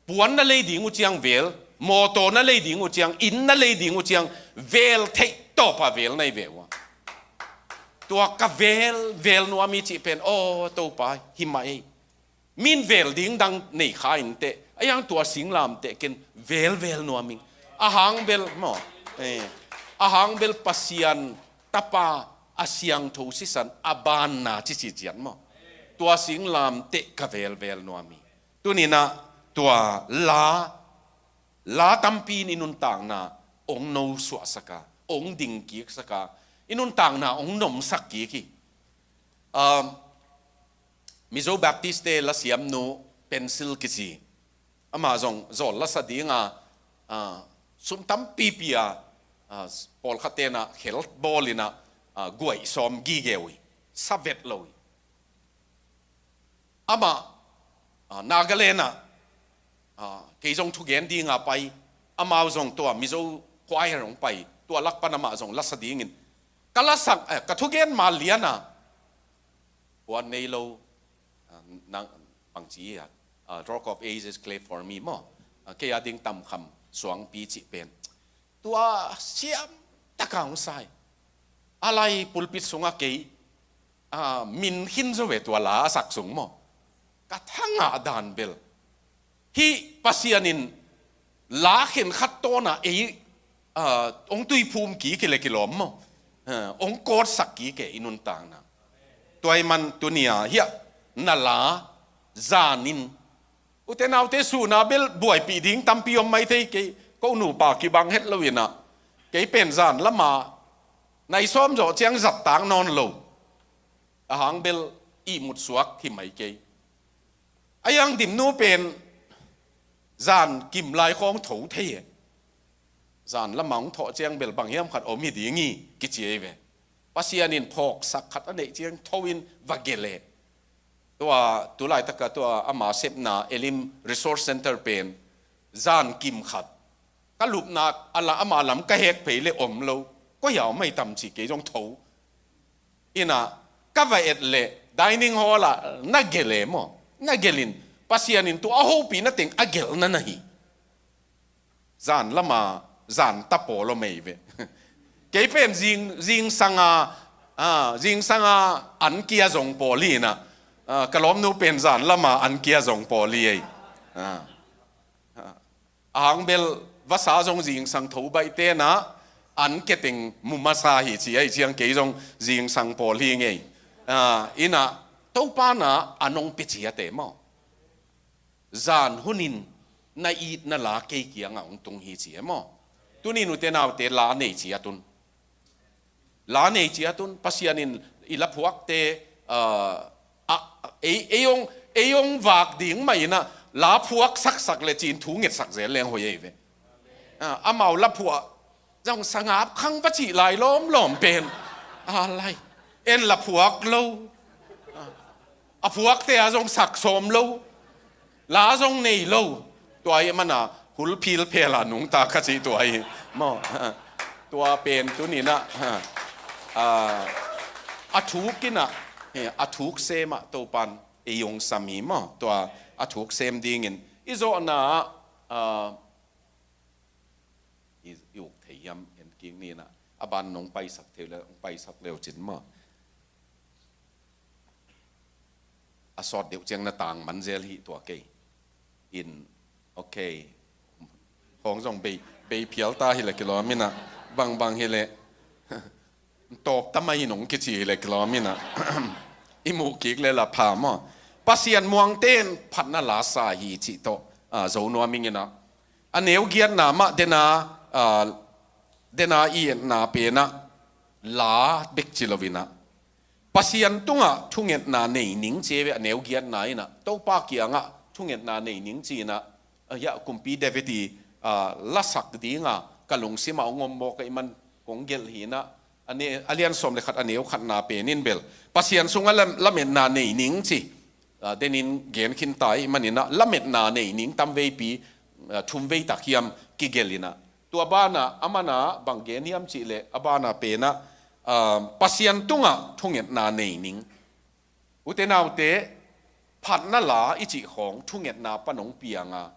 Puan na lei ding uh ciang vel, mawtaw na lei ding uh ciang, inn na lei ding uh ciang, vel theih tawpa vel na hi ve uh a. Tua ka vel, vel nuam hi cih pen, aw, Topa, hi mah ei. Min vel ding dang nei kha inteh, a iang tua singlamteh ken vel, vel nuam ing. A hang bel, maw, eh, a hang bel Pasian Tapa a siangtho sisan a banna cici ciat maw. Tua singlamteh ka vel, vel nuam hi. Tuninah tua la, la tampi in i nuntakna ong no suahsaka, ong dingkik saka, i nuntakna ong nomsak kik hi. Um, Mizo Baptist te lasiamnu Pencil kici, amah zong zawl lasa dinga, ah, sum tampipi a, ah, pawlkhat tenah khel bawl inah, ah, guaih sawm gige uh hi, sa vet lo hi. Amah, ah, Nagaland ah, ah, kei zong thugen dinga pai, amau zong tua Mizo choir hong pai, tua lak pan amah zong lasa dingin ka lasak, eh, ka thugen ma liana, puan nei lo, ah, nang bangci hi a, ah, Rock of Ages, Clave for Me maw, ah, kei a ding Tam Kham Suangpi cih pen tua siam taka hong sa hi. A lai pulpit sungah kei, ah, min khin zo ve tua la a sak sung maw. Ka thangah dan bel, hih Pasian in la khen khat tawna ei, ah, hong tuiphum kik hi le kilawm maw. Ah, hong kawtsak kik e i nuntakna. Tua ahih man tuni-a hiah na la zanin, ute naute, sun a bel buaipih ding tampi om mai thei, kei ko nupa kibang het lo inah, kei pen zan lama nai sawm zawh ciang zat tak nawn lo. Ahang bel ihmut suak hi mai kei. A yang Dimnu pen zan kim lai khawng tho thei e. Zan lama hong thawh ciang bel bang hiam khat om hi ding hi kici ei ve. Pasian in phawksak khat a neih ciang tho in va gelh e. Tua tu laitaka tua ama sepna Elim Resource Center pen zan kim khat ka lupna a la, ama lam ka hek phei le om lo. Koi a om mai tam ci kei zong tho. Inah ka va et le dining hall ah na gelh e maw. Na gelh in Pasian in tua a hopihna teng a gelhna na hi. Zan lama zan ta pawl om ei ve. Kei pen zing, zingsanga, ah, zingsanga an kia zong pawl hi inah, ah, ka lawmnu pen zan lama an kia zong pawl hi ei. Ah. Ah. Ahang bel vasa zong zingsang tho baih tenah an kia teng mu masa hi ci ei ciang kei zong zingsang pawl hi ngei. Ah, inah Topa na a nong pia ciat e maw. Zan hunin na itna la kei kiangah hong tung hi ci e maw. Tunin ute naute la nei ciat un. La nei ciat un, Pasian in i la phuakte, ah, ah, ei, ei hong, ei hong vak ding mah inah la phuak saksak le cin thu ngetsak zel leng hoih ei ve. Ah, amau la phuah zong sangap khang va cih lai lawmlawm pen. A lai. En la phuak lo. A phuakte a zong sak sawm lo. La zong nei lo. Tua ahih mana hulphil phela nungta ka cih tua hi. Maw. Tua pen tuninah, ah, a thuk inah, a thuk semah Topan ei hong sam hi maw. Tua a thuk sem dingin i zawhna ah, ah, i, i uk thei hiam en kik ninah, a ban nong paisak thei le, nong paisak leu cin maw. A sawt deuh ciang na tang man zel hi tua kei. In, okay. Hong zong bei, bei phial ta hi le kilawm inah, bangbang hi le. Tawp ta mai hi nong kici hi le kilawm inah. I muh kik le la pha maw. Pasian muangte in phatna la sa hi cih tawh, ah, zo nuam ing inah. A neu giatna mah dena, ah, dena i etna penah la bek ci lo inah. Pasian tungah thungetna nei ning ci ei ve a neu giatna inah. Topa kiangah thungetna nei ning ci inah. Ah, hiah kumpi David i, ah, lasak dinga ka lungsimah hong om mawk ahih man kong gelh hi inah. A ne, a lian sawm le khat a neu khatna pen in bel Pasian sungah lam, lametna nei ning ci. Ah, denin gen khin ta ahih man inah lametna nei ning tamveipi, ah, thumvei tak hiam kigelh inah. Tua banah, a manah bang gen hiam cih leh, a banah penah, ah, Pasian tungah thungetna nei ning. Ute naute, phatna la i cih khawng thungetna pan hong pianga.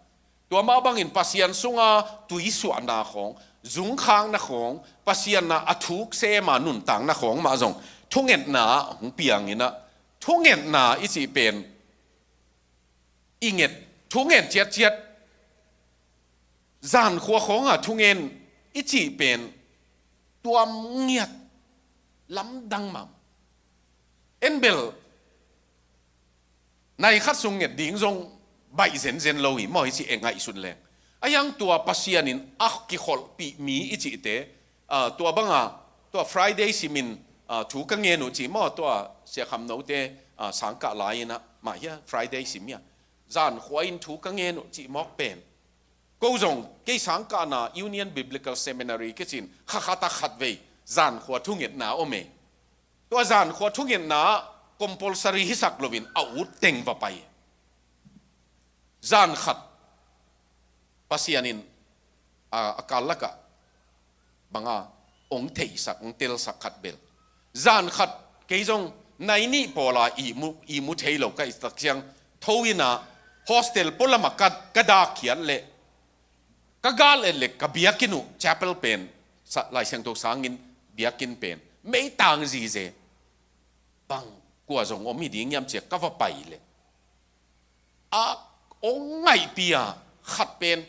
Tua mah bangin Pasian sunga tuisuahna khawng, zungkhakna khawng, Pasian na a thuk sema nuntakna khawng mah zong thungetna hong piang inah. Thungetna i cih pen i nget, thungen ciatciat. Zankhua khawnga thungen i cih pen tuam ngiat, lamdang mahmah. En bel nai khat sung nget ding zong baih zenzen lo hi maw, hi ci e ngaihsut leng. A hiang tua Pasian in a kikholhpih mi i cihte, ah, tua banga, tua Friday simin, ah, thu ka ngen uh ci maw, tua Sia Kham Note, ah, sangkah lai inah, mah hia Friday sim hia. Zankhua in thu ka ngen uh cih mawk pen. Ko zong, kei sangkahna Union Biblical Seminary kicin, kha khat a khat vei, zankhua thungetna om e. Tua zankhua thungetna compulsory hisak loin a ut teng va pai. Zan khat Pasian in a, a kal lakah banga ong theihsak, ong telsak khat bel. Zan khat kei zong nai nih pawla ihmu, ihmu thei lo ka hih tak ciang tho ina hostel pualamah ka, ka dakkhiat leh ka gal et leh ka biakinn uh chapel pen, sa-, Lai Siangtho sanginn biakinn pen meitang zize. Bang kua zong om hi ding hiam ci-a ka va pai leh a ong ngaihpi a khat pen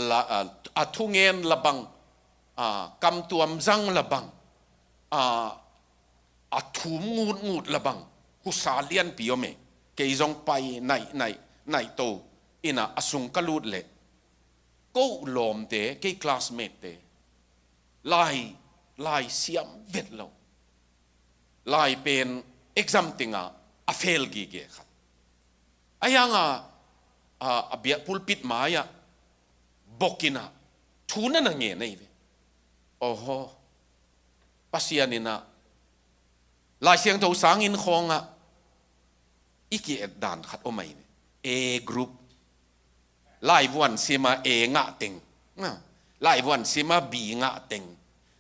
la, a, a thungen la bang, a, kamtuam zang la bang, a, a thum ngutngut la bang, husa lianpi om e. Kei zong pai naih, naih, naih to ina a sung ka lut leh ko lawmte, kei classmate te, lai, lai siam vet lo. Lai pen exam tenga a fail gige khat. A hianga, a, a biak pulpit mai-ah bok ina thu na na ngen ahi ve. Oho. Pasian ina Lai Siangtho sanginn khawngah i ki-et dan khat om ahi ve. A group. Laivuan sima A ngah teng. Laivuan sima B ngah teng.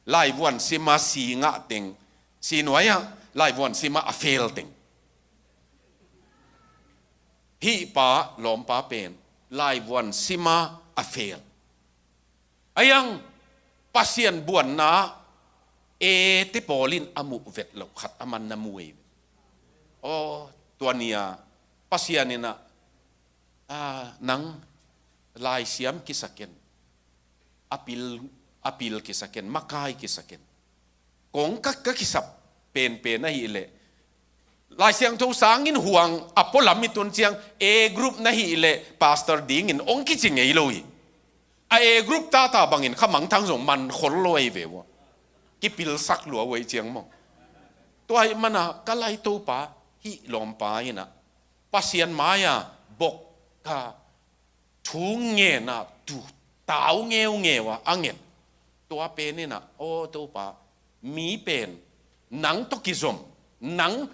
Laivuan sima C ngah teng. Si nuai-ah laivuan sima a fail teng. Hih pa lawmpa pen laivuan sima a fail. A hiang Pasian buanna A te pawl in a muh vet loh khat a man na mu ei. Aw, tua nia Pasian ina, a, nang laisiam kisa ken, a pil, a pil kisa ken, makai kisa ken. Kong ka, ka kisap penpen ahih leh Lai Siangtho sanginn huang a pualam i tun ciang A group na hih leh pastor dingin ong kici ngei lo hi. A A group tata bangin kha mangthang zong man khol lo ahi ve ua. Kipilsak lua ua i ciang maw. Tua ahih mana ka lai Topa hih lawmpa ina Pasian mai-a bok ka thu ngen a tu tau ngeungeu a a ngen. Tua pen ina, aw Topa, mi pen nang tawh kizom, nang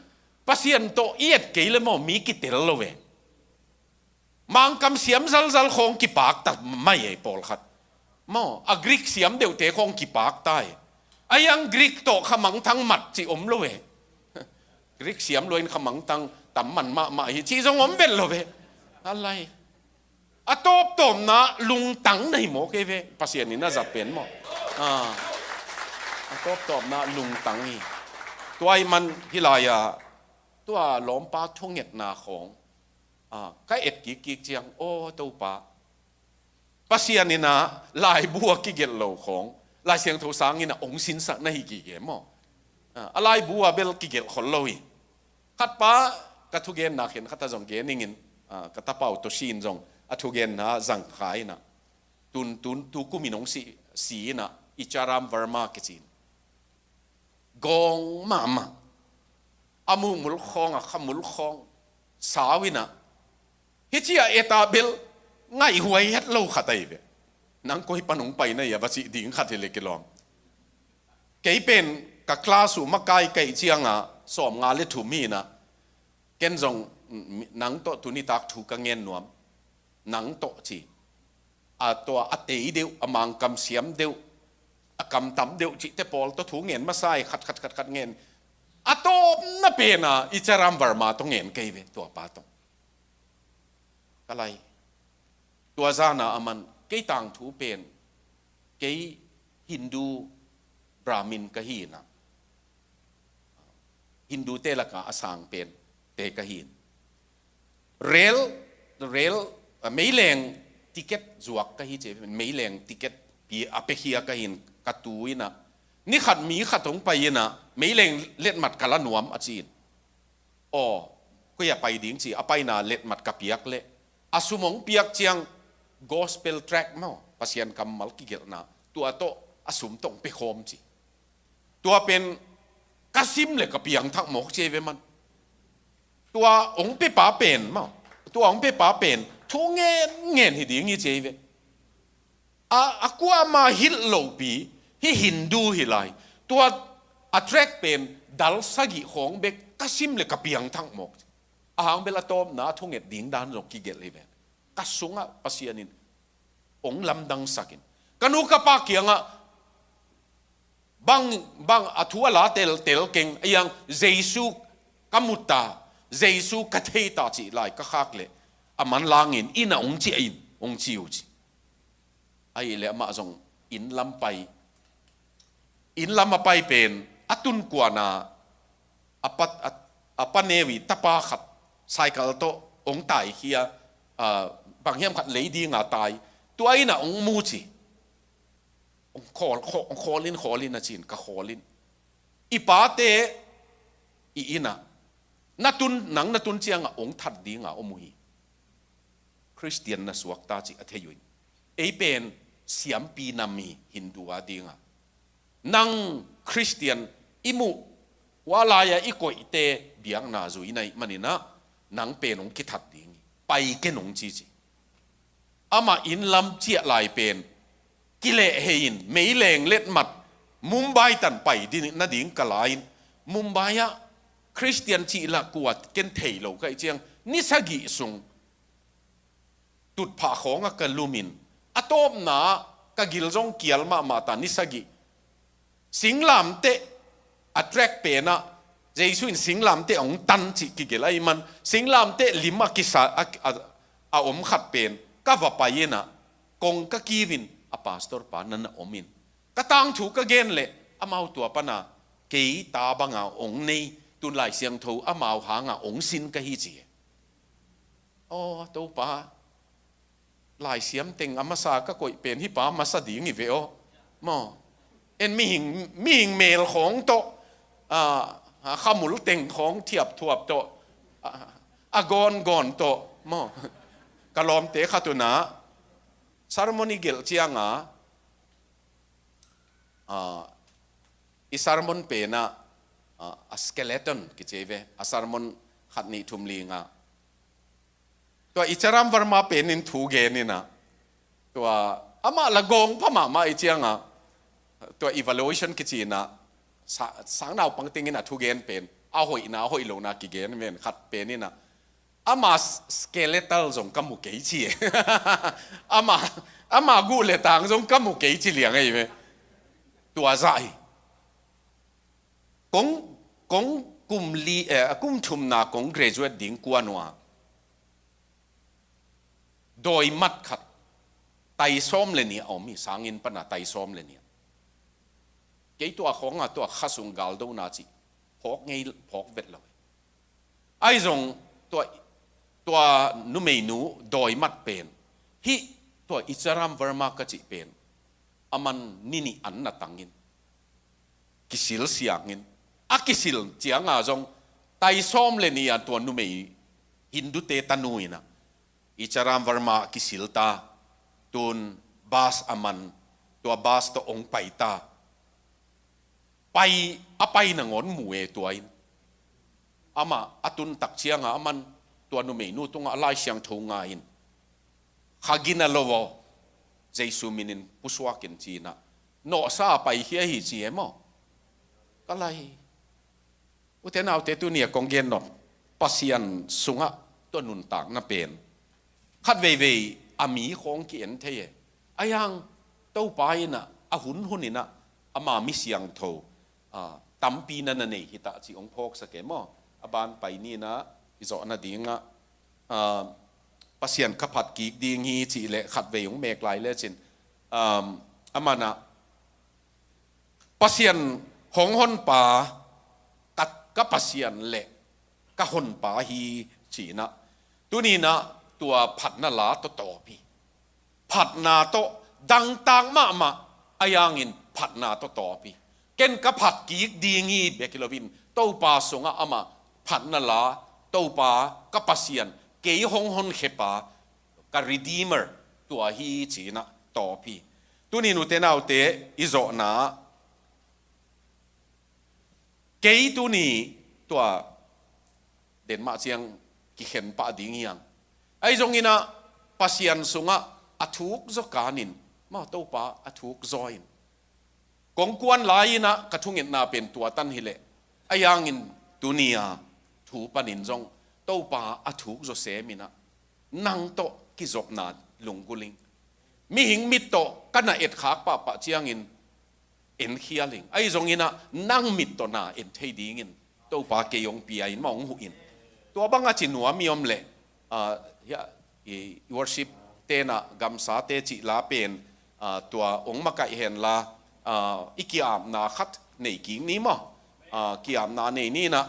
Pasian tawh i et kei le maw mi kitel lo ve. Mangkam siam zalzal khawng kipak ta mai ei pawlkhat. Maw, a Greek siam deuhte khawng kipak ta ei. A hiang Greek tawh kha mangthang mat ci om lo ve. Greek siam luain kha mangthang tam man mahmah hi ci zong om vet lo ve. A lai. A tawptawpna lungtang na hi maw kei ve, Pasian in a zat pen maw. A, a tawptawpna lungtang hi. Tua ahih man hih lai-a tua lawmpa thungetna khawng, a, ka et kikkik ciang, aw Topa, Pasian ina laibu a kigelh lo khawng Lai Siangtho sanginn a ong sinsak na hi gige maw. A, a laibu a bel kigelh khol lo hi. Khatpa ka thugenna khen khat a zong gen ingin, a, ka tapau Toshi in zong a thugenna zangkhai ina. Tun, tun, tu kumin ong si, si ina, Icharam Verma kici in. Gawng mahmah. A muhmul khawng, a khamul khawng. Sau ina. Hih ci-a et a bel ngaihhuai het lo khat ahi ve. Nang koi pan ong pai na hia va cih ding khat hi le kilawm. Kei pen ka class uh makai ka hih cianga sawmnga le thum hi ina. Ken zong, mm, nang tawh tunitak thu ka ngen nuam. Nang tawh ci. A tua a tei deuh, a mangkam siam deuh, a kamtam deuh cihte pawl tawh thu ngen masa hi khat, khat, khat, khat ngen. A tawpna pena Icharam Verma tawh ngen kei ve, tua pa tawh. Ka lai. Tua zana a man, kei tangthu pen, kei Hindu Brahmin ka hi ina. Hindu te laka a sang pen te ka hi in. Rel, rel, a, meileng ticket zuak ka hi ci, meileng ticket pi a pekhia ka hi in ka tu ina. Ni khat mi khat hong pai ina, meileng letmat ka la nuam a ci in. Aw, koi a pai ding ci, a paina letmat ka piak leh. A sum hong piak ciang gospel tract maw, Pasian kammal kigelhna. Tua tawh a sum tawh hong pekhawm ci. Tua pen ka sim le ka piangthak mawk ci ei ve man. Tua hong pepa pen maw. Tua hong pepa pen. Thu ngen ngen hi ding hi ci ei ve. A, a kuama hilh lopi, hih Hindu hi lai. Tua A tract pen dal sagih khawng bek ka sim le ka piangthak mawk. A hang bel a tawpna a thunget ding dan zong kigelh hi ve. Ka sungah Pasian in ong lamdangsak in, ka nu ka pa kiangah bang, bang a thu a la teltel keng, a iang Jesu ka mu ta, Jesu ka thei ta cih lai ka khak leh a manlangin inn ah ong ciah in, ong ci uh ci. Ahih leh amah zong inn lam pai, inn lam a pai pen a tun kuan a, a pa, a, a pa neu i tapa khat cycle tawh ong taikhia, ah, bang hiam khat lei dinga tai. Tua inn ah ong mu ci. Ong khawl, khawl, ong khawl in, khawl in a ci in, ka khawl in. I pate i inn ah na tun, nang na tun ciangah ong that dinga om uh hi. Khristian na suakta cih a thei uh in. Ei pen siampi nam hi, Hindu a dinga. Nang Khristian i muh, hua lai-a i koihte biakna zui na hih manin ah nang pen ong kithat ding hi. Pai ken ong ci ci. Amah inn lam ciah lai pen kilehhei in, meileng letmat Mumbai tan pai ding, nading ka la in, Mumbai ah Khristian cih lah kua ken thei lo ka hih ciang, ni sagih sung tutphah khawngah ka lum in, a tawpna ka gil zong kial mahmah ta, ni sagih. Singlamteh a tract pen ah, Jesu in singlamteh ong tan cih kigelh ahih man, singlamteh lim a kisa, a, a, a om khat pen ka va pai in ah, kong ka kiu in, a pastor pa na na om in, ka tangthu ka gen leh amau tua pan a, kei ta banga ong nei, tun Lai Siangtho amau hanga ong sin ka hi ci. Aw Topa, Laisiam teng a masa ka koih pen hih pa masa ding hi ve aw. Maw? En mihing, mihing mel khawng tawh, a, a khamul teng khawng thiapthuap tawh, a, a gawngawn tawh. Maw? Ka lawmte khat un ah sermon i gelh cianga, a, i sermon pen ah, a, a skeleton kici ve, a sermon khat nih thum li nga. Tua Icharam Verma pen in thu gen in ah, tua amah lah gawng pha mahmah i cianga, tua evaluation kici in ah, sa-, sang naupang teng in ah thu gen pen, a hoihna, a hoih lohna kigen pen khat pen in ah, ama s-, skeletal zong ka mu kei ci e. Ama, ama guh le tang zong ka mu kei ci liang ahi ve. Tua zah hi. Kong, kong kum li, eh, kum thumna kong graduate ding kuan uh a, dawi mat khat, tai sawm le nih a om hi, sanginn pana tai sawm le nih. Kei tua khawngah tua kha sung galdona cih phawk ngei, phawk vet lo. Ahi zong tua, tua numeinu dawi mat pen, hih tua Icharam Verma ka cih pen, aman ni nih an na tangin, kisil siangin, a kisil cianga zong tai sawm le nih a tua numei Hindute tanu in ah, Icharam Verma kisil ta, tun bus a man, tua bus tawh ong pai ta. Pai, a pai nangawn mu e tua in. Amah a tun tak cianga aman tua numeinu tungah a Lai Siangtho nga in, kha gina lo aw, Jesu minin pusuak in ci in ah, nawhsa a paikhia hi ci e maw? Ka lai. Ute naute, tuni a kong gen nop, Pasian sungah tua nuntakna pen khat veivei a mi khawng ki-en thei e. A iang Topa in ah, a hunhun in ah, ama mi siangtho, a, tampi na na nei hi ta cih ong phawksak e maw? A ban pai ni in ah, i zawh nadingah, a, Pasian ka phat kik ding hi cih leh khat vei ong mek lai lecin, a, aman ah, Pasian hong honpa, ka, ka Pasian le ka honpa hi ci in ah, tuni in ah tua phatna la tawh tawp hi. Phatna tawh dangtak mahmah, a iangin phatna tawh tawp hi. Ken ka phat kik ding hi bek hi loin, Topa sungah ama phatna la, Topa ka Pasian, kei hong honkhiapa, ka Redeemer, tua hi ci in ah tawp hi. Tuni nute naute, i zawhna, kei tuni tua Denmark ciang kikhen pah ding hiang. Ahi zongin ah Pasian sungah a thuk zaw kanin, maw, Topa a thuk zaw in, Kong kuan lai-in ah ka thungetna pen tua tan hi leh, a hiangin tuni-a thu panin zong Topa a thuk zawsem in ah nang tawh kizopna lunggulh ing. Mihing mit tawh ka na etkhak pahpah ciangin enkhial ing. Ahi zongin ah nang mit tawh na en thei dingin Topa kei hong pia in, mah hong huh in. Tua bang a ci nuam i om leh, ah, hia, i worship te'n ah gamsate cih la pen, ah, tua hong makaih henla, ah, i ki-apna khat nei kik ni maw. Ah, ki-apna nei ni in ah,